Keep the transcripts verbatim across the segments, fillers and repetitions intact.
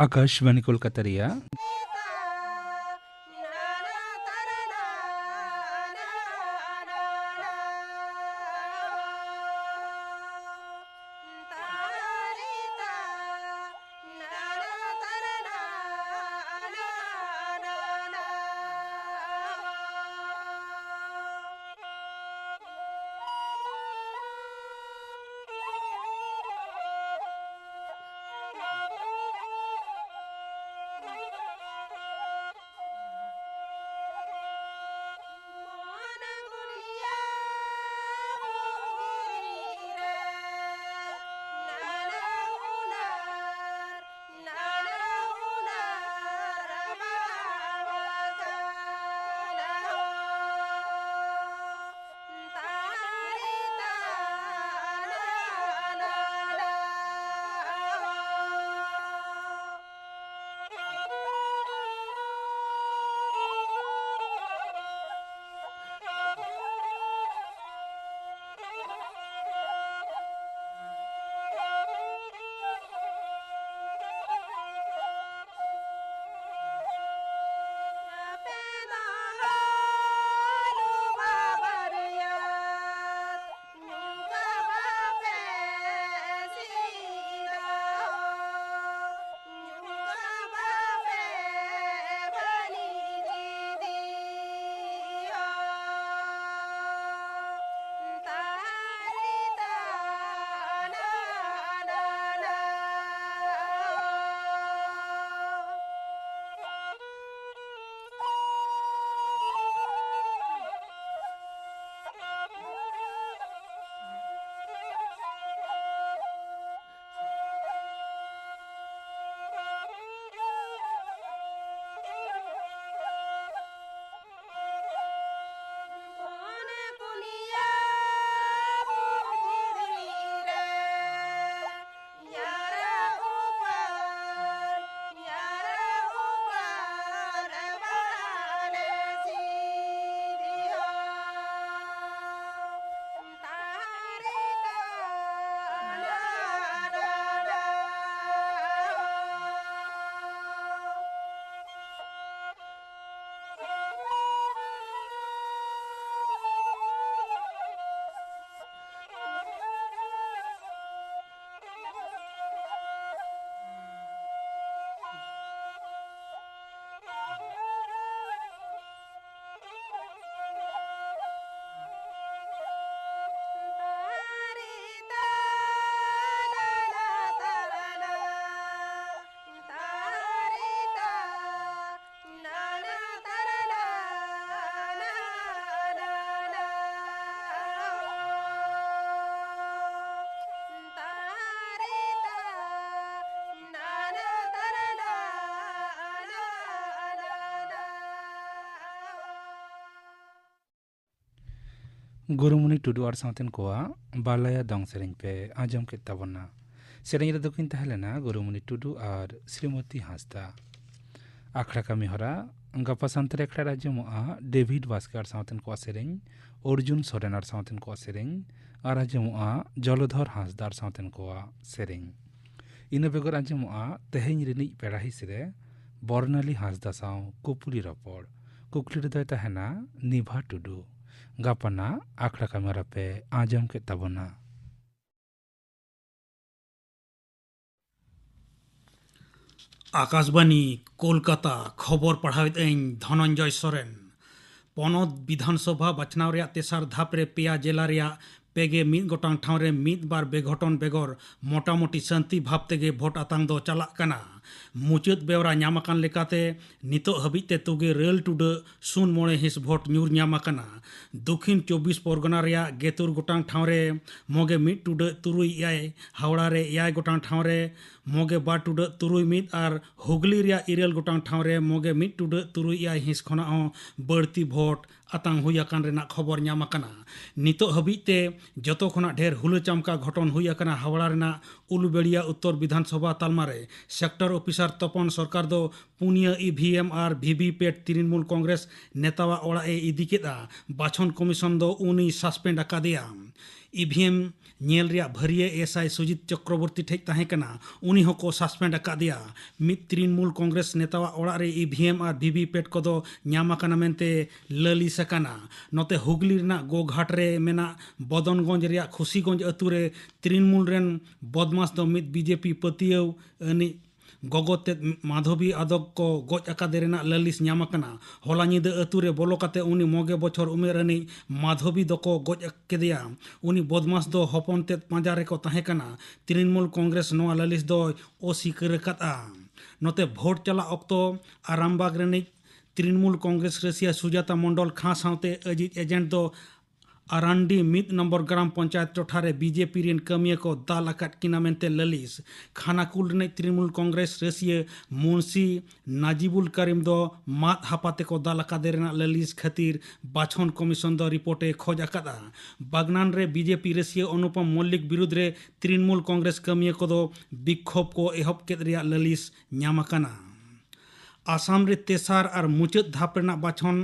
ᱟᱠᱟᱥᱵᱟᱱᱤ ᱠᱳᱞᱠᱟᱛᱟ ᱨᱮᱭᱟᱜ ᱜᱩᱨᱩᱢᱩᱱᱤ ᱴᱩᱰᱩ ᱟᱨ ᱥᱟᱶᱛᱮᱱ ᱠᱚᱣᱟᱜ ᱵᱟᱞᱟᱭᱟ ᱫᱚᱝ ᱥᱮᱨᱮᱧ ᱯᱮ ᱟᱸᱡᱚᱢ ᱠᱮᱫ ᱛᱟᱵᱚᱱᱟ᱾ ᱥᱮᱨᱮᱧ ᱨᱮᱫᱚ ᱠᱤᱱ ᱛᱟᱦᱮᱸ ᱞᱮᱱᱟ ᱜᱩᱨᱩᱢᱩᱱᱤ ᱴᱩᱰᱩ ᱟᱨ ᱥᱨᱤᱢᱚᱛᱤ ᱦᱟᱸᱥᱫᱟ᱾ ᱟᱠᱷᱲᱟ ᱠᱟᱹᱢᱤ ᱦᱚᱨᱟ ᱜᱟᱯᱟ ᱥᱟᱱᱛᱟᱲᱤ ᱟᱠᱷᱲᱟ ᱨᱮ ᱟᱸᱡᱚᱢᱚᱜᱼᱟ ᱰᱮᱵᱷᱤᱰ ᱵᱟᱥᱠᱮ ᱟᱨ ᱥᱟᱶᱛᱮᱱ ᱠᱚᱣᱟᱜ ᱥᱮᱨᱮᱧ, ᱚᱨᱡᱩᱱ ᱥᱚᱨᱮᱱ ᱟᱨ ᱥᱟᱶᱛᱮᱱ ᱠᱚᱣᱟᱜ ᱥᱮᱨᱮᱧ, ᱟᱨ ᱟᱸᱡᱚᱢᱚᱜᱼᱟ ᱡᱚᱞᱚᱫᱷᱚᱨ ᱦᱟᱸᱥᱫᱟ ᱟᱨ ᱥᱟᱶᱛᱮᱱ ᱠᱚᱣᱟᱜ ᱥᱮᱨᱮᱧ᱾ ᱤᱱᱟᱹ ᱵᱮᱜᱚᱨ ᱟᱸᱡᱚᱢᱚᱜᱼᱟ ᱛᱮᱦᱮᱧ ᱨᱤᱱᱤᱡ ᱯᱮᱲᱟ ᱦᱤᱸᱥ ᱨᱮ ᱵᱚᱨᱱᱟᱞᱤ ᱦᱟᱸᱥᱫᱟ ᱥᱟᱶ ᱠᱩᱯᱩᱞᱤ ᱨᱚᱯᱚᱲ᱾ ᱠᱩᱠᱞᱤ ᱨᱮᱫᱚᱭ ᱛᱟᱦᱮᱱᱟ ᱱᱤᱵᱷᱟ ᱴᱩᱰᱩ᱾ ᱜᱟᱯᱟᱱᱟᱜ ᱟᱠᱷᱲᱟ ᱠᱟᱹᱢᱤ ᱦᱚᱨᱟ ᱯᱮ ᱟᱸᱡᱚᱢ ᱠᱮᱫ ᱛᱟᱵᱚᱱᱟ᱾ ᱟᱠᱟᱥᱵᱟᱱᱤ, ᱠᱳᱞᱠᱟᱛᱟ᱾ ᱠᱷᱚᱵᱚᱨ ᱯᱟᱲᱦᱟᱣᱮᱫ ᱟᱹᱧ ᱫᱷᱚᱱᱚᱱᱡᱚᱭ ᱥᱚᱨᱮᱱ᱾ ᱯᱚᱱᱚᱛ ᱵᱤᱫᱷᱟᱱ ᱥᱚᱵᱷᱟ ᱵᱟᱪᱷᱱᱟᱣ ᱨᱮᱭᱟᱜ ᱛᱮᱥᱟᱨ ᱫᱷᱟᱯ ᱨᱮ ᱯᱮᱭᱟ ᱡᱮᱞᱟ ᱨᱮᱭᱟᱜ ᱯᱮ ᱜᱮ ᱢᱤᱫ ᱜᱚᱴᱟᱝ ᱴᱷᱟᱶ ᱨᱮ ᱢᱤᱫ ᱵᱟᱨ ᱵᱮᱜᱷᱚᱴᱚᱱ ᱵᱮᱜᱚᱨ ᱢᱚᱴᱟᱢᱩᱴᱤ ᱥᱟᱱᱛᱤ ᱵᱷᱟᱵᱽ ᱛᱮᱜᱮ ᱵᱷᱳᱴ ᱟᱛᱟᱝ ᱫᱚ ᱪᱟᱞᱟᱜ ᱠᱟᱱᱟ᱾ ᱢᱩᱪᱟᱹᱫ ᱵᱮᱣᱨᱟ ᱧᱟᱢ ᱟᱠᱟᱱ ᱞᱮᱠᱟᱛᱮ, ᱱᱤᱛᱚᱜ ᱦᱟᱹᱵᱤᱡ ᱛᱮ ᱛᱩᱜᱮ ᱨᱮᱹᱞ ᱴᱩᱰᱟᱹᱜ ᱥᱩᱱ ᱢᱚᱬᱮ ᱦᱤᱸᱥ ᱵᱷᱳᱴ ᱧᱩᱨ ᱧᱟᱢ ᱟᱠᱟᱱᱟ᱾ ᱫᱚᱠᱷᱤᱱ ᱪᱚᱵᱵᱤᱥ ᱯᱚᱨᱜᱚᱱᱟ ᱨᱮᱭᱟᱜ ᱜᱮᱛᱩᱨ ᱜᱚᱴᱟᱝ ᱴᱷᱟᱶ ᱨᱮ ᱢᱚᱜᱮ ᱢᱤᱫ ᱴᱩᱰᱟᱹᱜ ᱛᱩᱨᱩᱭ ᱮᱭᱟᱭ, ᱦᱟᱣᱲᱟ ᱨᱮ ᱮᱭᱟᱭ ᱜᱚᱴᱟᱝ ᱴᱷᱟᱶ ᱨᱮ ᱢᱚᱜᱮ ᱵᱟᱨ ᱴᱩᱰᱟᱹᱜ ᱛᱩᱨᱩᱭ ᱢᱤᱫ ᱟᱨ ᱦᱩᱜᱽᱞᱤ ᱨᱮᱭᱟᱜ ᱤᱨᱟᱹᱞ ᱜᱚᱴᱟᱝ ᱴᱷᱟᱶ ᱨᱮ ᱢᱚᱜᱮ ᱢᱤᱫ ᱴᱩᱰᱟᱹᱜ ᱛᱩᱨᱩᱭ ᱮᱭᱟᱭ ᱦᱤᱸᱥ ᱠᱷᱚᱱᱟᱜ ᱦᱚᱸ ᱵᱟᱹᱲᱛᱤ ᱵᱷᱳᱴ ᱟᱛᱟᱝ ᱦᱩᱭ ᱟᱠᱟᱱ ᱨᱮᱱᱟᱜ ᱠᱷᱚᱵᱚᱨ ᱧᱟᱢ ᱟᱠᱟᱱᱟ᱾ ᱱᱤᱛᱚᱜ ᱦᱟᱹᱵᱤᱡ ᱛᱮ ᱡᱚᱛᱚ ᱠᱷᱚᱱᱟᱜ ᱰᱷᱮᱨ ᱦᱩᱞᱟᱹ ᱪᱟᱢᱠᱟ ᱜᱷᱚᱴᱚᱱ ᱦᱩᱭ ᱟᱠᱟᱱᱟ ᱦᱟᱣᱲᱟ ᱨᱮᱱᱟᱜ ᱩᱞᱩᱵᱮᱲᱤᱭᱟ ᱩᱛᱛᱚᱨ ᱵᱤᱫᱷᱟᱱ ᱥᱚᱵᱷᱟ ᱛᱟᱞᱢᱟ ᱨᱮ᱾ ᱥᱮᱠᱴᱚᱨ ᱚᱯᱷᱤᱥᱟᱨ ᱛᱚᱯᱚᱱ ᱥᱚᱨᱠᱟᱨ ᱫᱚ ᱯᱩᱱᱭᱟᱹ ᱤ ᱵᱷᱤ ᱮᱢ ᱟᱨ ᱵᱷᱤ ᱵᱷᱤ ᱯᱮᱴ ᱛᱨᱤᱱᱢᱩᱞ ᱠᱚᱝᱜᱨᱮᱥ ᱱᱮᱛᱟᱣᱟᱜ ᱚᱲᱟᱜ ᱮ ᱤᱫᱤ ᱠᱮᱫᱼᱟ᱾ ᱵᱟᱪᱷᱚᱱ ᱠᱚᱢᱤᱥᱚᱱ ᱫᱚ ᱩᱱᱤ ᱥᱟᱥᱯᱮᱱᱰ ᱟᱠᱟᱫᱮᱭᱟ᱾ ᱤ ᱵᱷᱤ ᱮᱢ ᱧᱮᱞ ᱨᱮᱭᱟᱜ ᱵᱷᱟᱹᱨᱤᱭᱟᱹ ᱮᱥ ᱟᱭ ᱥᱩᱡᱤᱛ ᱪᱚᱠᱨᱚᱵᱚᱨᱛᱤ ᱴᱷᱮᱡ ᱛᱟᱦᱮᱸ ᱠᱟᱱᱟ, ᱩᱱᱤ ᱦᱚᱸᱠᱚ ᱥᱟᱥᱯᱮᱱᱰ ᱟᱠᱟᱫᱮᱭᱟ᱾ ᱢᱤᱫ ᱛᱨᱤᱱᱢᱩᱞ ᱠᱚᱝᱜᱨᱮᱥ ᱱᱮᱛᱟᱣᱟᱜ ᱚᱲᱟᱜ ᱨᱮ ᱤ ᱵᱷᱤ ᱮᱢ ᱟᱨ ᱵᱷᱤ ᱵᱷᱤ ᱯᱮᱴ ᱠᱚᱫᱚ ᱧᱟᱢ ᱟᱠᱟᱱᱟ ᱢᱮᱱᱛᱮ ᱞᱟᱹᱞᱤᱥ ᱟᱠᱟᱱᱟ᱾ ᱱᱚᱛᱮ ᱦᱩᱜᱽᱞᱤ ᱨᱮᱱᱟᱜ ᱜᱳᱜᱷᱟᱴ ᱨᱮ ᱢᱮᱱᱟᱜ ᱵᱚᱫᱚᱱᱜᱚᱸᱡᱽ ᱨᱮᱭᱟᱜ ᱠᱷᱩᱥᱤᱜᱚᱸᱡᱽ ᱟᱹᱛᱩ ᱨᱮ ᱛᱨᱤᱱᱢᱩᱞ ᱨᱮᱱ ᱵᱚᱫᱢᱟᱥ ᱫᱚ ᱢᱤᱫ ᱵᱤ ᱡᱮ ᱯᱤ ᱯᱟᱹᱛᱭᱟᱹᱣ ᱟᱹᱱᱤᱡ ᱜᱚᱜᱚ ᱛᱮᱫ ᱢᱟᱫᱷᱚᱵᱤ ᱟᱫᱚᱠ ᱠᱚ ᱜᱚᱡ ᱟᱠᱟᱫᱮ ᱨᱮᱱᱟᱜ ᱞᱟᱹᱞᱤᱥ ᱧᱟᱢ ᱟᱠᱟᱱᱟ᱾ ᱦᱚᱞᱟ ᱧᱤᱫᱟᱹ ᱟᱹᱛᱩ ᱨᱮ ᱵᱚᱞᱚ ᱠᱟᱛᱮ ᱩᱱᱤ ᱢᱚᱜᱮ ᱵᱚᱪᱷᱚᱨ ᱩᱢᱮᱨ ᱟᱹᱱᱤᱡ ᱢᱟᱫᱷᱚᱵᱤ ᱫᱚᱠᱚ ᱜᱚᱡ ᱠᱮᱫᱮᱭᱟ᱾ ᱩᱱᱤ ᱵᱚᱫᱢᱟᱥ ᱫᱚ ᱦᱚᱯᱚᱱ ᱛᱮᱫ ᱯᱟᱸᱡᱟ ᱨᱮᱠᱚ ᱛᱟᱦᱮᱸ ᱠᱟᱱᱟ᱾ ᱛᱨᱤᱱᱢᱩᱞ ᱠᱚᱝᱜᱨᱮᱥ ᱱᱚᱣᱟ ᱞᱟᱹᱞᱤᱥ ᱫᱚᱭ ᱚᱥᱤᱠᱟᱹᱨ ᱟᱠᱟᱫᱼᱟ᱾ ᱱᱚᱛᱮ ᱵᱷᱳᱴ ᱪᱟᱞᱟᱜ ᱚᱠᱛᱚ ᱟᱨᱟᱢᱵᱟᱜᱽ ᱨᱤᱱᱤᱡ ᱛᱨᱤᱱᱢᱩᱞ ᱠᱚᱝᱜᱨᱮᱥ ᱨᱟᱹᱥᱤᱭᱟ ᱥᱩᱡᱟᱛᱟ ᱢᱚᱱᱰᱚᱞ ᱠᱷᱟᱸ ᱥᱟᱶᱛᱮ ᱟᱡᱤᱡ ᱮᱡᱮᱱᱴ ᱫᱚ ᱟᱨᱟᱱᱰᱤ ᱢᱤᱫ ᱱᱚᱢᱵᱚᱨ ᱜᱨᱟᱢ ᱯᱚᱧᱪᱟᱭᱮᱛ ᱴᱚᱴᱷᱟ ᱨᱮ ᱵᱤᱡᱮᱯᱤ ᱨᱮᱱ ᱠᱟᱹᱢᱤᱭᱟᱹ ᱠᱚ ᱫᱟᱞ ᱟᱠᱟᱫ ᱠᱤᱱᱟ ᱢᱮᱱᱛᱮ ᱞᱟᱹᱞᱤᱥ᱾ ᱠᱷᱟᱱᱟᱠᱩᱞ ᱨᱤᱱᱤᱡ ᱛᱨᱤᱱᱢᱩᱞ ᱠᱚᱝᱜᱨᱮᱥ ᱨᱟᱹᱥᱤᱭᱟᱹ ᱢᱩᱱᱥᱤ ᱱᱟᱡᱤᱵᱩᱞ ᱠᱟᱨᱤᱢ ᱫᱚ ᱢᱟᱫ ᱦᱟᱯᱟ ᱛᱮᱠᱚ ᱫᱟᱞ ᱟᱠᱟᱫᱮ ᱨᱮᱱᱟᱜ ᱞᱟᱹᱞᱤᱥ ᱠᱷᱟᱹᱛᱤᱨ ᱵᱟᱪᱷᱚᱱ ᱠᱚᱢᱤᱥᱚᱱ ᱫᱚ ᱨᱤᱯᱳᱨᱴ ᱮ ᱠᱷᱚᱡᱽ ᱟᱠᱟᱫᱼᱟ᱾ ᱵᱟᱜᱽᱱᱟᱱ ᱨᱮ ᱵᱤᱡᱮᱯᱤ ᱨᱟᱹᱥᱤᱭᱟᱹ ᱚᱱᱩᱯᱚᱢ ᱢᱚᱞᱞᱤᱠ ᱵᱤᱨᱩᱫᱽ ᱨᱮ ᱛᱨᱤᱱᱢᱩᱞ ᱠᱚᱝᱜᱨᱮᱥ ᱠᱟᱹᱢᱤᱭᱟᱹ ᱠᱚᱫᱚ ᱵᱤᱠᱠᱷᱳᱵ ᱠᱚ ᱮᱦᱚᱵ ᱠᱮᱫ ᱨᱮᱭᱟᱜ ᱞᱟᱹᱞᱤᱥ ᱧᱟᱢ ᱟᱠᱟᱱᱟ᱾ ᱟᱥᱟᱢ ᱨᱮ ᱛᱮᱥᱟᱨ ᱟᱨ ᱢᱩᱪᱟᱹᱫ ᱫᱷᱟᱯ ᱨᱮᱱᱟᱜ ᱵᱟᱪᱷᱚᱱ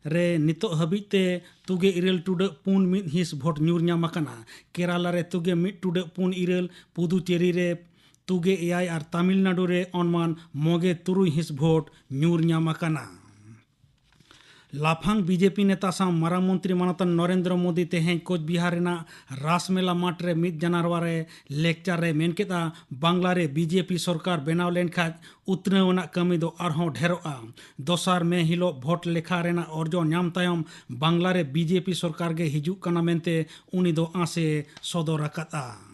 ᱨᱮ ᱱᱤᱛᱚᱜ ᱦᱟᱹᱵᱤᱡ ᱛᱮ ᱛᱩᱜᱮ ᱤᱨᱟᱹᱞ ᱴᱩᱰᱟᱹᱜ ᱯᱩᱱ ᱢᱤᱫ ᱦᱤᱸᱥ ᱵᱷᱳᱴ ᱧᱩᱨ ᱧᱟᱢ ᱟᱠᱟᱱᱟ᱾ ᱠᱮᱨᱟᱞᱟ ᱨᱮ ᱛᱩᱜᱮ ᱢᱤᱫ ᱴᱩᱰᱟᱹᱜ ᱯᱩᱱ ᱤᱨᱟᱹᱞ, ᱯᱩᱫᱩᱪᱮᱨᱤ ᱨᱮ ᱛᱩᱜᱮ ᱮᱭᱟᱭ ᱟᱨ ᱛᱟᱢᱤᱞᱱᱟᱰᱩ ᱨᱮ ᱚᱱᱢᱟᱱ ᱢᱚᱜᱮ ᱛᱩᱨᱩᱭ ᱦᱤᱸᱥ ᱵᱷᱳᱴ ᱧᱩᱨ ᱧᱟᱢ ᱟᱠᱟᱱᱟ᱾ ᱞᱟᱯᱷᱟᱝ ᱵᱤᱡᱮᱯᱤ ᱱᱮᱛᱟ ᱥᱟᱶ ᱢᱟᱨᱟᱝ ᱢᱚᱱᱛᱨᱤ ᱢᱟᱱᱚᱛᱟᱱ ᱱᱚᱨᱮᱱᱫᱨᱚ ᱢᱳᱫᱤ ᱛᱮᱦᱮᱧ ᱠᱳᱪᱵᱤᱦᱟᱨ ᱨᱮᱱᱟᱜ ᱨᱟᱥᱢᱮᱞᱟ ᱢᱟᱴᱷ ᱨᱮ ᱢᱤᱫ ᱡᱟᱱᱣᱟᱨ ᱨᱮ ᱞᱮᱠᱪᱟᱨ ᱨᱮ ᱢᱮᱱ ᱠᱮᱫᱼᱟ, ᱵᱟᱝᱞᱟ ᱨᱮ ᱵᱤᱡᱮᱯᱤ ᱥᱚᱨᱠᱟᱨ ᱵᱮᱱᱟᱣ ᱞᱮᱱᱠᱷᱟᱱ ᱩᱛᱱᱟᱹᱣ ᱟᱱᱟᱜ ᱠᱟᱹᱢᱤ ᱫᱚ ᱟᱨᱦᱚᱸ ᱰᱷᱮᱨᱚᱜᱼᱟ᱾ ᱫᱚᱥᱟᱨ ᱢᱮ ᱦᱤᱞᱳᱜ ᱵᱷᱳᱴ ᱞᱮᱠᱷᱟ ᱨᱮᱱᱟᱜ ᱚᱨᱡᱚ ᱧᱟᱢ ᱛᱟᱭᱚᱢ ᱵᱟᱝᱞᱟ ᱨᱮ ᱵᱤᱡᱮᱯᱤ ᱥᱚᱨᱠᱟᱨ ᱜᱮ ᱦᱤᱡᱩᱜ ᱠᱟᱱᱟ ᱢᱮᱱᱛᱮ ᱩᱱᱤ ᱫᱚ ᱟᱸᱥ ᱮ ᱥᱚᱫᱚᱨ ᱟᱠᱟᱫᱼᱟ᱾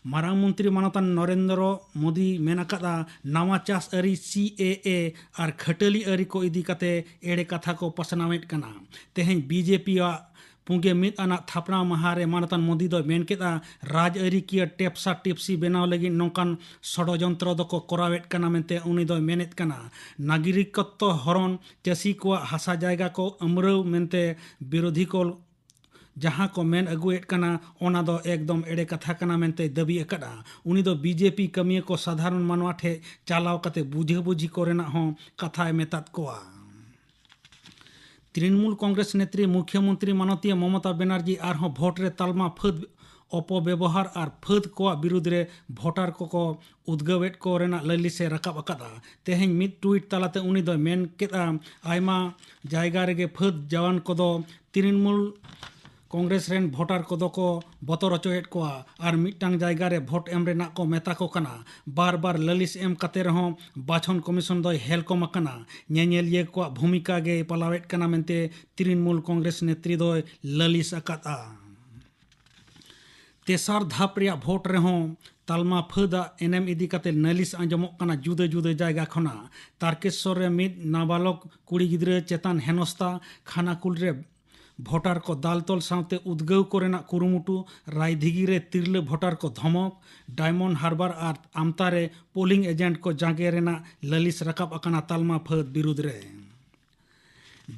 ᱢᱟᱨᱟᱝ ᱢᱚᱱᱛᱨᱤ ᱢᱟᱱᱚᱛᱟᱱ ᱱᱚᱨᱮᱱᱫᱨᱚ ᱢᱳᱫᱤ ᱢᱮᱱ ᱟᱠᱟᱫᱼᱟ, ᱱᱟᱣᱟ ᱪᱟᱥ ᱟᱹᱨᱤ ᱥᱤ ᱮ ᱮ ᱟᱨ ᱠᱷᱟᱹᱴᱟᱹᱞᱤ ᱟᱹᱨᱤ ᱠᱚ ᱤᱫᱤ ᱠᱟᱛᱮ ᱮᱲᱮ ᱠᱟᱛᱷᱟ ᱠᱚ ᱯᱟᱥᱱᱟᱣᱮᱫ ᱠᱟᱱᱟ᱾ ᱛᱮᱦᱮᱧ ᱵᱤᱡᱮᱯᱤ ᱟᱜ ᱯᱩᱜᱮ ᱢᱤᱫ ᱟᱱᱟᱜ ᱛᱷᱟᱯᱱᱟ ᱢᱟᱦᱟ ᱨᱮ ᱢᱟᱱᱚᱛᱟᱱ ᱢᱳᱫᱤ ᱫᱚᱭ ᱢᱮᱱ ᱠᱮᱫᱼᱟ, ᱨᱟᱡᱽᱟᱹᱨᱤ ᱠᱤᱭᱟᱹ ᱴᱮᱯᱥᱟ ᱴᱤᱯᱥᱤ ᱵᱮᱱᱟᱣ ᱞᱟᱹᱜᱤᱫ ᱱᱚᱝᱠᱟᱱ ᱥᱚᱲᱚᱡᱚᱱᱛᱨᱚ ᱫᱚᱠᱚ ᱠᱚᱨᱟᱣᱮᱫ ᱠᱟᱱᱟ ᱢᱮᱱᱛᱮ ᱩᱱᱤ ᱫᱚᱭ ᱢᱮᱱᱮᱫ ᱠᱟᱱᱟ᱾ ᱱᱟᱜᱚᱨᱤᱠᱚᱛᱛᱚ ᱦᱚᱨᱚᱱ, ᱪᱟᱹᱥᱤ ᱠᱚᱣᱟᱜ ᱦᱟᱥᱟ ᱡᱟᱭᱜᱟ ᱠᱚ ᱟᱹᱢᱨᱟᱹᱣ ᱢᱮᱱᱛᱮ ᱵᱤᱨᱳᱫᱷᱤ ᱠᱚ ᱡᱟᱦᱟᱸ ᱠᱚ ᱢᱮᱱ ᱟᱹᱜᱩᱭᱮᱫ ᱠᱟᱱᱟ, ᱚᱱᱟ ᱫᱚ ᱮᱠᱫᱚᱢ ᱮᱲᱮ ᱠᱟᱛᱷᱟ ᱠᱟᱱᱟ ᱢᱮᱱᱛᱮᱭ ᱫᱟᱹᱵᱤ ᱟᱠᱟᱫᱼᱟ᱾ ᱩᱱᱤ ᱫᱚ ᱵᱤᱡᱮᱯᱤ ᱠᱟᱹᱢᱤᱭᱟᱹ ᱠᱚ ᱥᱟᱫᱷᱟᱨᱚᱱ ᱢᱟᱱᱣᱟ ᱴᱷᱮᱱ ᱪᱟᱞᱟᱣ ᱠᱟᱛᱮ ᱵᱩᱡᱷᱟᱹᱵᱩᱡᱷᱤ ᱠᱚᱨᱮᱱᱟᱜ ᱦᱚᱸ ᱠᱟᱛᱷᱟᱭ ᱢᱮᱛᱟᱫ ᱠᱚᱣᱟ᱾ ᱛᱨᱤᱱᱢᱩᱞ ᱠᱚᱝᱜᱨᱮᱥ ᱱᱮᱛᱨᱤ ᱢᱩᱠᱷᱭᱚᱢᱚᱱᱛᱨᱤ ᱢᱟᱱᱚᱛᱤᱭᱟᱹ ᱢᱚᱢᱚᱛᱟ ᱵᱮᱱᱟᱨᱡᱤ ᱟᱨᱦᱚᱸ ᱵᱷᱳᱴ ᱨᱮ ᱛᱟᱞᱢᱟ ᱯᱷᱟᱹᱫ ᱚᱯᱚᱵᱮᱵᱚᱦᱟᱨ ᱟᱨ ᱯᱷᱟᱹᱫ ᱠᱚᱣᱟᱜ ᱵᱤᱨᱩᱫᱽ ᱨᱮ ᱵᱷᱳᱴᱟᱨ ᱠᱚᱠᱚ ᱩᱫᱽᱜᱟᱹᱣᱮᱫ ᱠᱚ ᱨᱮᱱᱟᱜ ᱞᱟᱹᱞᱤᱥ ᱮ ᱨᱟᱠᱟᱵ ᱟᱠᱟᱫᱼᱟ᱾ ᱛᱮᱦᱮᱧ ᱢᱤᱫ ᱴᱩᱭᱤᱴ ᱛᱟᱞᱟᱛᱮ ᱩᱱᱤ ᱫᱚᱭ ᱢᱮᱱ ᱠᱮᱫᱼᱟ, ᱟᱭᱢᱟ ᱡᱟᱭᱜᱟ ᱨᱮᱜᱮ ᱯᱷᱟᱹᱫ ᱡᱟᱣᱟᱱ ᱠᱚᱫᱚ ᱛᱨᱤᱱᱢᱩᱞ ᱠᱚᱝᱜᱨᱮᱥ ᱨᱮᱱ ᱵᱷᱳᱴᱟᱨ ᱠᱚᱫᱚ ᱠᱚ ᱵᱚᱛᱚᱨ ᱦᱚᱪᱚᱭᱮᱫ ᱠᱚᱣᱟ ᱟᱨ ᱢᱤᱫᱴᱟᱝ ᱡᱟᱭᱜᱟ ᱨᱮ ᱵᱷᱳᱴ ᱮᱢ ᱨᱮᱱᱟᱜ ᱠᱚ ᱢᱮᱛᱟ ᱠᱚ ᱠᱟᱱᱟ᱾ ᱵᱟᱨ ᱵᱟᱨ ᱞᱟᱹᱞᱤᱥ ᱮᱢ ᱠᱟᱛᱮ ᱨᱮᱦᱚᱸ ᱵᱟᱪᱷᱚᱱ ᱠᱚᱢᱤᱥᱚᱱ ᱫᱚᱭ ᱦᱮᱞᱠᱚᱢ ᱟᱠᱟᱱᱟ᱾ ᱧᱮᱧᱮᱞᱤᱭᱟᱹ ᱠᱚᱣᱟᱜ ᱵᱷᱩᱢᱤᱠᱟ ᱜᱮᱭ ᱯᱟᱞᱟᱣᱮᱫ ᱠᱟᱱᱟ ᱢᱮᱱᱛᱮ ᱛᱨᱤᱱᱢᱩᱞ ᱠᱚᱝᱜᱨᱮᱥ ᱱᱮᱛᱨᱤ ᱫᱚᱭ ᱞᱟᱹᱞᱤᱥ ᱟᱠᱟᱫᱼᱟ᱾ ᱛᱮᱥᱟᱨ ᱫᱷᱟᱯ ᱨᱮᱭᱟᱜ ᱵᱷᱳᱴ ᱨᱮᱦᱚᱸ ᱛᱟᱞᱢᱟ ᱯᱷᱟᱹᱫᱟᱜ ᱮᱱᱮᱢ ᱤᱫᱤ ᱠᱟᱛᱮ ᱱᱟᱹᱞᱤᱥ ᱟᱸᱡᱚᱢᱚᱜ ᱠᱟᱱᱟ ᱡᱩᱫᱟᱹ ᱡᱩᱫᱟᱹ ᱡᱟᱭᱜᱟ ᱠᱷᱚᱱᱟᱜ᱾ ᱛᱟᱨᱠᱮᱥᱥᱚᱨ ᱨᱮ ᱢᱤᱫ ᱱᱟᱵᱟᱞᱚᱠ ᱠᱩᱲᱤ ᱜᱤᱫᱽᱨᱟᱹ ᱪᱮᱛᱟᱱ ᱦᱮᱱᱚᱥᱛᱟ, ᱠᱷᱟᱱᱟᱠᱩᱞ ᱨᱮ ᱵᱷᱳᱴᱟᱨ ᱠᱚ ᱫᱟᱞ ᱛᱚᱞ ᱥᱟᱶᱛᱮ ᱩᱫᱽᱜᱟᱹᱣ ᱠᱚᱨᱮᱱᱟᱜ ᱠᱩᱨᱩᱢᱩᱴᱩ, ᱨᱟᱭᱫᱷᱤᱜᱤ ᱨᱮ ᱛᱤᱨᱞᱟᱹ ᱵᱷᱳᱴᱟᱨ ᱠᱚ ᱫᱷᱚᱢᱚᱠ, ᱰᱟᱭᱢᱚᱱᱰ ᱦᱟᱨᱵᱟᱨ ᱟᱨ ᱟᱢᱛᱟ ᱨᱮ ᱯᱳᱞᱤᱝ ᱮᱡᱮᱱᱴ ᱠᱚ ᱡᱟᱸᱜᱮ ᱨᱮᱱᱟᱜ ᱞᱟᱹᱞᱤᱥ ᱨᱟᱠᱟᱵ ᱟᱠᱟᱱᱟ ᱛᱟᱞᱢᱟ ᱯᱷᱟᱹᱫ ᱵᱤᱨᱩᱫᱽ ᱨᱮ᱾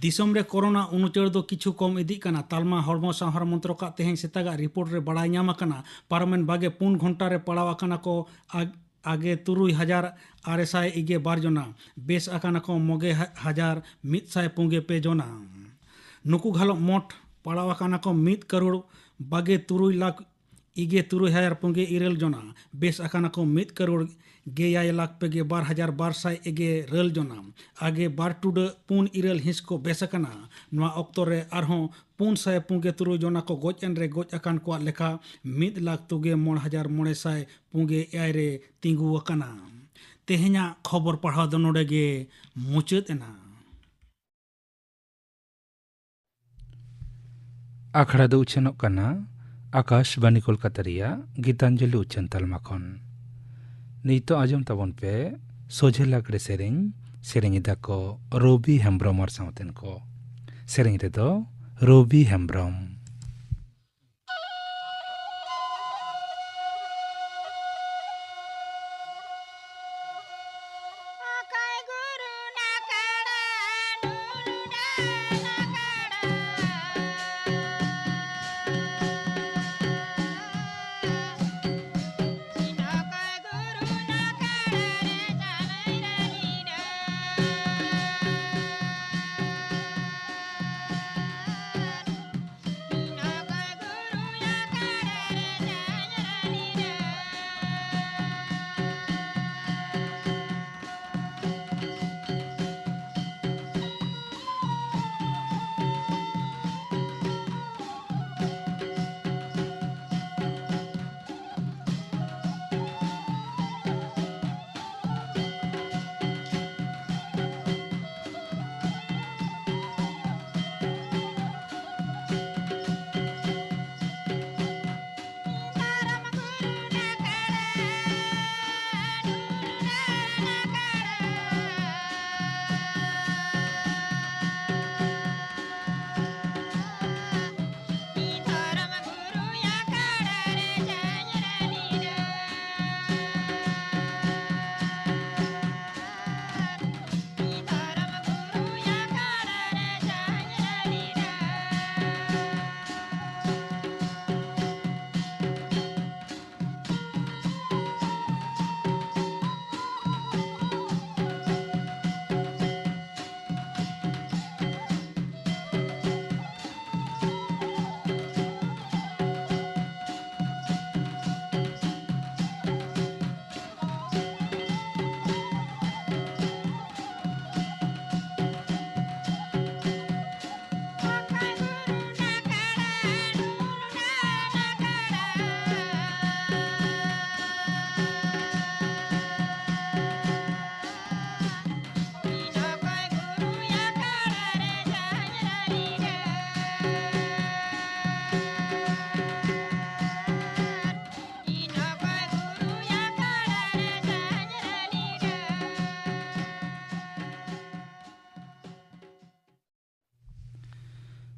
ᱫᱤᱥᱚᱢ ᱨᱮ ᱠᱳᱨᱳᱱᱟ ᱩᱱᱩᱪᱟᱹᱲ ᱫᱚ ᱠᱤᱪᱷᱩ ᱠᱚᱢ ᱤᱫᱤᱜ ᱠᱟᱱᱟ᱾ ᱛᱟᱞᱢᱟ ᱦᱚᱲᱢᱚ ᱥᱟᱶᱟᱨ ᱢᱚᱱᱛᱨᱚᱠᱟᱜ ᱛᱮᱦᱮᱧ ᱥᱮᱛᱟᱜᱟᱜ ᱨᱤᱯᱳᱨᱴ ᱨᱮ ᱵᱟᱲᱟᱭ ᱧᱟᱢ ᱟᱠᱟᱱᱟ, ᱯᱟᱨᱚᱢᱮᱱ ᱵᱟᱜᱮ ᱯᱩᱱ ᱜᱷᱚᱱᱴᱟ ᱨᱮ ᱯᱟᱲᱟᱣ ᱟᱠᱟᱱᱟ ᱠᱚ ᱟᱜ-, ᱟᱜᱮ ᱛᱩᱨᱩᱭ ᱦᱟᱡᱟᱨ ᱟᱨᱮ ᱥᱟᱭ ᱤᱜᱮ ᱵᱟᱨ ᱡᱚᱱᱟ, ᱵᱮᱥ ᱟᱠᱟᱱᱟ ᱠᱚ ᱢᱚᱜᱮ ᱦᱟ-, ᱦᱟᱡᱟᱨ ᱢᱤᱫ ᱥᱟᱭ ᱯᱩᱱᱜᱮ ᱯᱮ ᱡᱚᱱᱟ᱾ ᱱᱩᱠᱩ ᱜᱷᱟᱞᱚᱜ ᱢᱚᱴ ᱯᱟᱲᱟᱣ ᱟᱠᱟᱱᱟ ᱠᱚ ᱢᱤᱫ ᱠᱟᱨᱳᱲ ᱵᱟᱜᱮ ᱛᱩᱨᱩᱭ ᱞᱟᱠᱷ ᱤᱜᱮ ᱛᱩᱨᱩᱭ ᱦᱟᱡᱟᱨ ᱯᱩᱱᱜᱮ ᱤᱨᱟᱹᱞ ᱡᱚᱱᱟ, ᱵᱮᱥ ᱟᱠᱟᱱᱟ ᱠᱚ ᱢᱤᱫ ᱠᱟᱨᱳᱲ ᱜᱮᱭᱟᱭ ᱞᱟᱠᱷ ᱯᱮᱜᱮ ᱵᱟᱨ ᱦᱟᱡᱟᱨ ᱵᱟᱨ ᱥᱟᱭ ᱮᱜᱮ ᱨᱟᱹᱞ ᱡᱚᱱᱟ, ᱟᱜᱮ ᱵᱟᱨ ᱴᱩᱰᱟᱹᱜ ᱯᱩᱱ ᱤᱨᱟᱹᱞ ᱦᱤᱸᱥ ᱠᱚ ᱵᱮᱥ ᱟᱠᱟᱱᱟ᱾ ᱱᱚᱣᱟ ᱚᱠᱛᱚ ᱨᱮ ᱟᱨᱦᱚᱸ ᱯᱩᱱ ᱥᱟᱭ ᱯᱩᱱᱜᱮ ᱛᱩᱨᱩᱭ ᱡᱚᱱᱟ ᱠᱚ ᱜᱚᱡ ᱮᱱ ᱨᱮ ᱜᱚᱡ ᱟᱠᱟᱱ ᱠᱚᱣᱟᱜ ᱞᱮᱠᱷᱟ ᱢᱤᱫ ᱞᱟᱠᱷ ᱛᱩᱜᱮ ᱢᱚᱬᱮ ᱦᱟᱡᱟᱨ ᱢᱚᱬᱮ ᱥᱟᱭ ᱯᱩᱱᱜᱮ ᱮᱭᱟᱭ ᱨᱮ ᱛᱤᱸᱜᱩ ᱟᱠᱟᱱᱟ᱾ ᱛᱮᱦᱮᱧᱟᱜ ᱠᱷᱚᱵᱚᱨ ᱯᱟᱲᱦᱟᱣ ᱫᱚ ᱱᱚᱰᱮ ᱜᱮ ᱢᱩᱪᱟᱹᱫ ᱮᱱᱟ᱾ ᱟᱠᱷᱲᱟ ᱫᱚ ᱩᱪᱷᱟᱹᱱᱚᱜ ᱠᱟᱱᱟ ᱟᱠᱟᱥᱵᱟᱱᱤ ᱠᱳᱞᱠᱟᱛᱟ ᱨᱮᱭᱟᱜ ᱜᱤᱛᱟᱧᱡᱚᱞᱤ ᱩᱪᱷᱟᱹᱱ ᱛᱟᱞᱢᱟ ᱠᱷᱚᱱ᱾ ᱱᱤᱛᱚᱜ ᱟᱸᱡᱚᱢ ᱛᱟᱵᱚᱱ ᱯᱮ ᱥᱚᱡᱷᱮ ᱞᱟᱜᱽᱲᱮ ᱥᱮᱨᱮᱧ, ᱥᱮᱨᱮᱧ ᱮᱫᱟ ᱠᱚ ᱨᱚᱵᱤ ᱦᱮᱢᱵᱽᱨᱚᱢ ᱟᱨ ᱥᱟᱶᱛᱮᱱ ᱠᱚ᱾ ᱥᱮᱨᱮᱧ ᱨᱮᱫᱚ ᱨᱚᱵᱤ ᱦᱮᱢᱵᱽᱨᱚᱢ᱾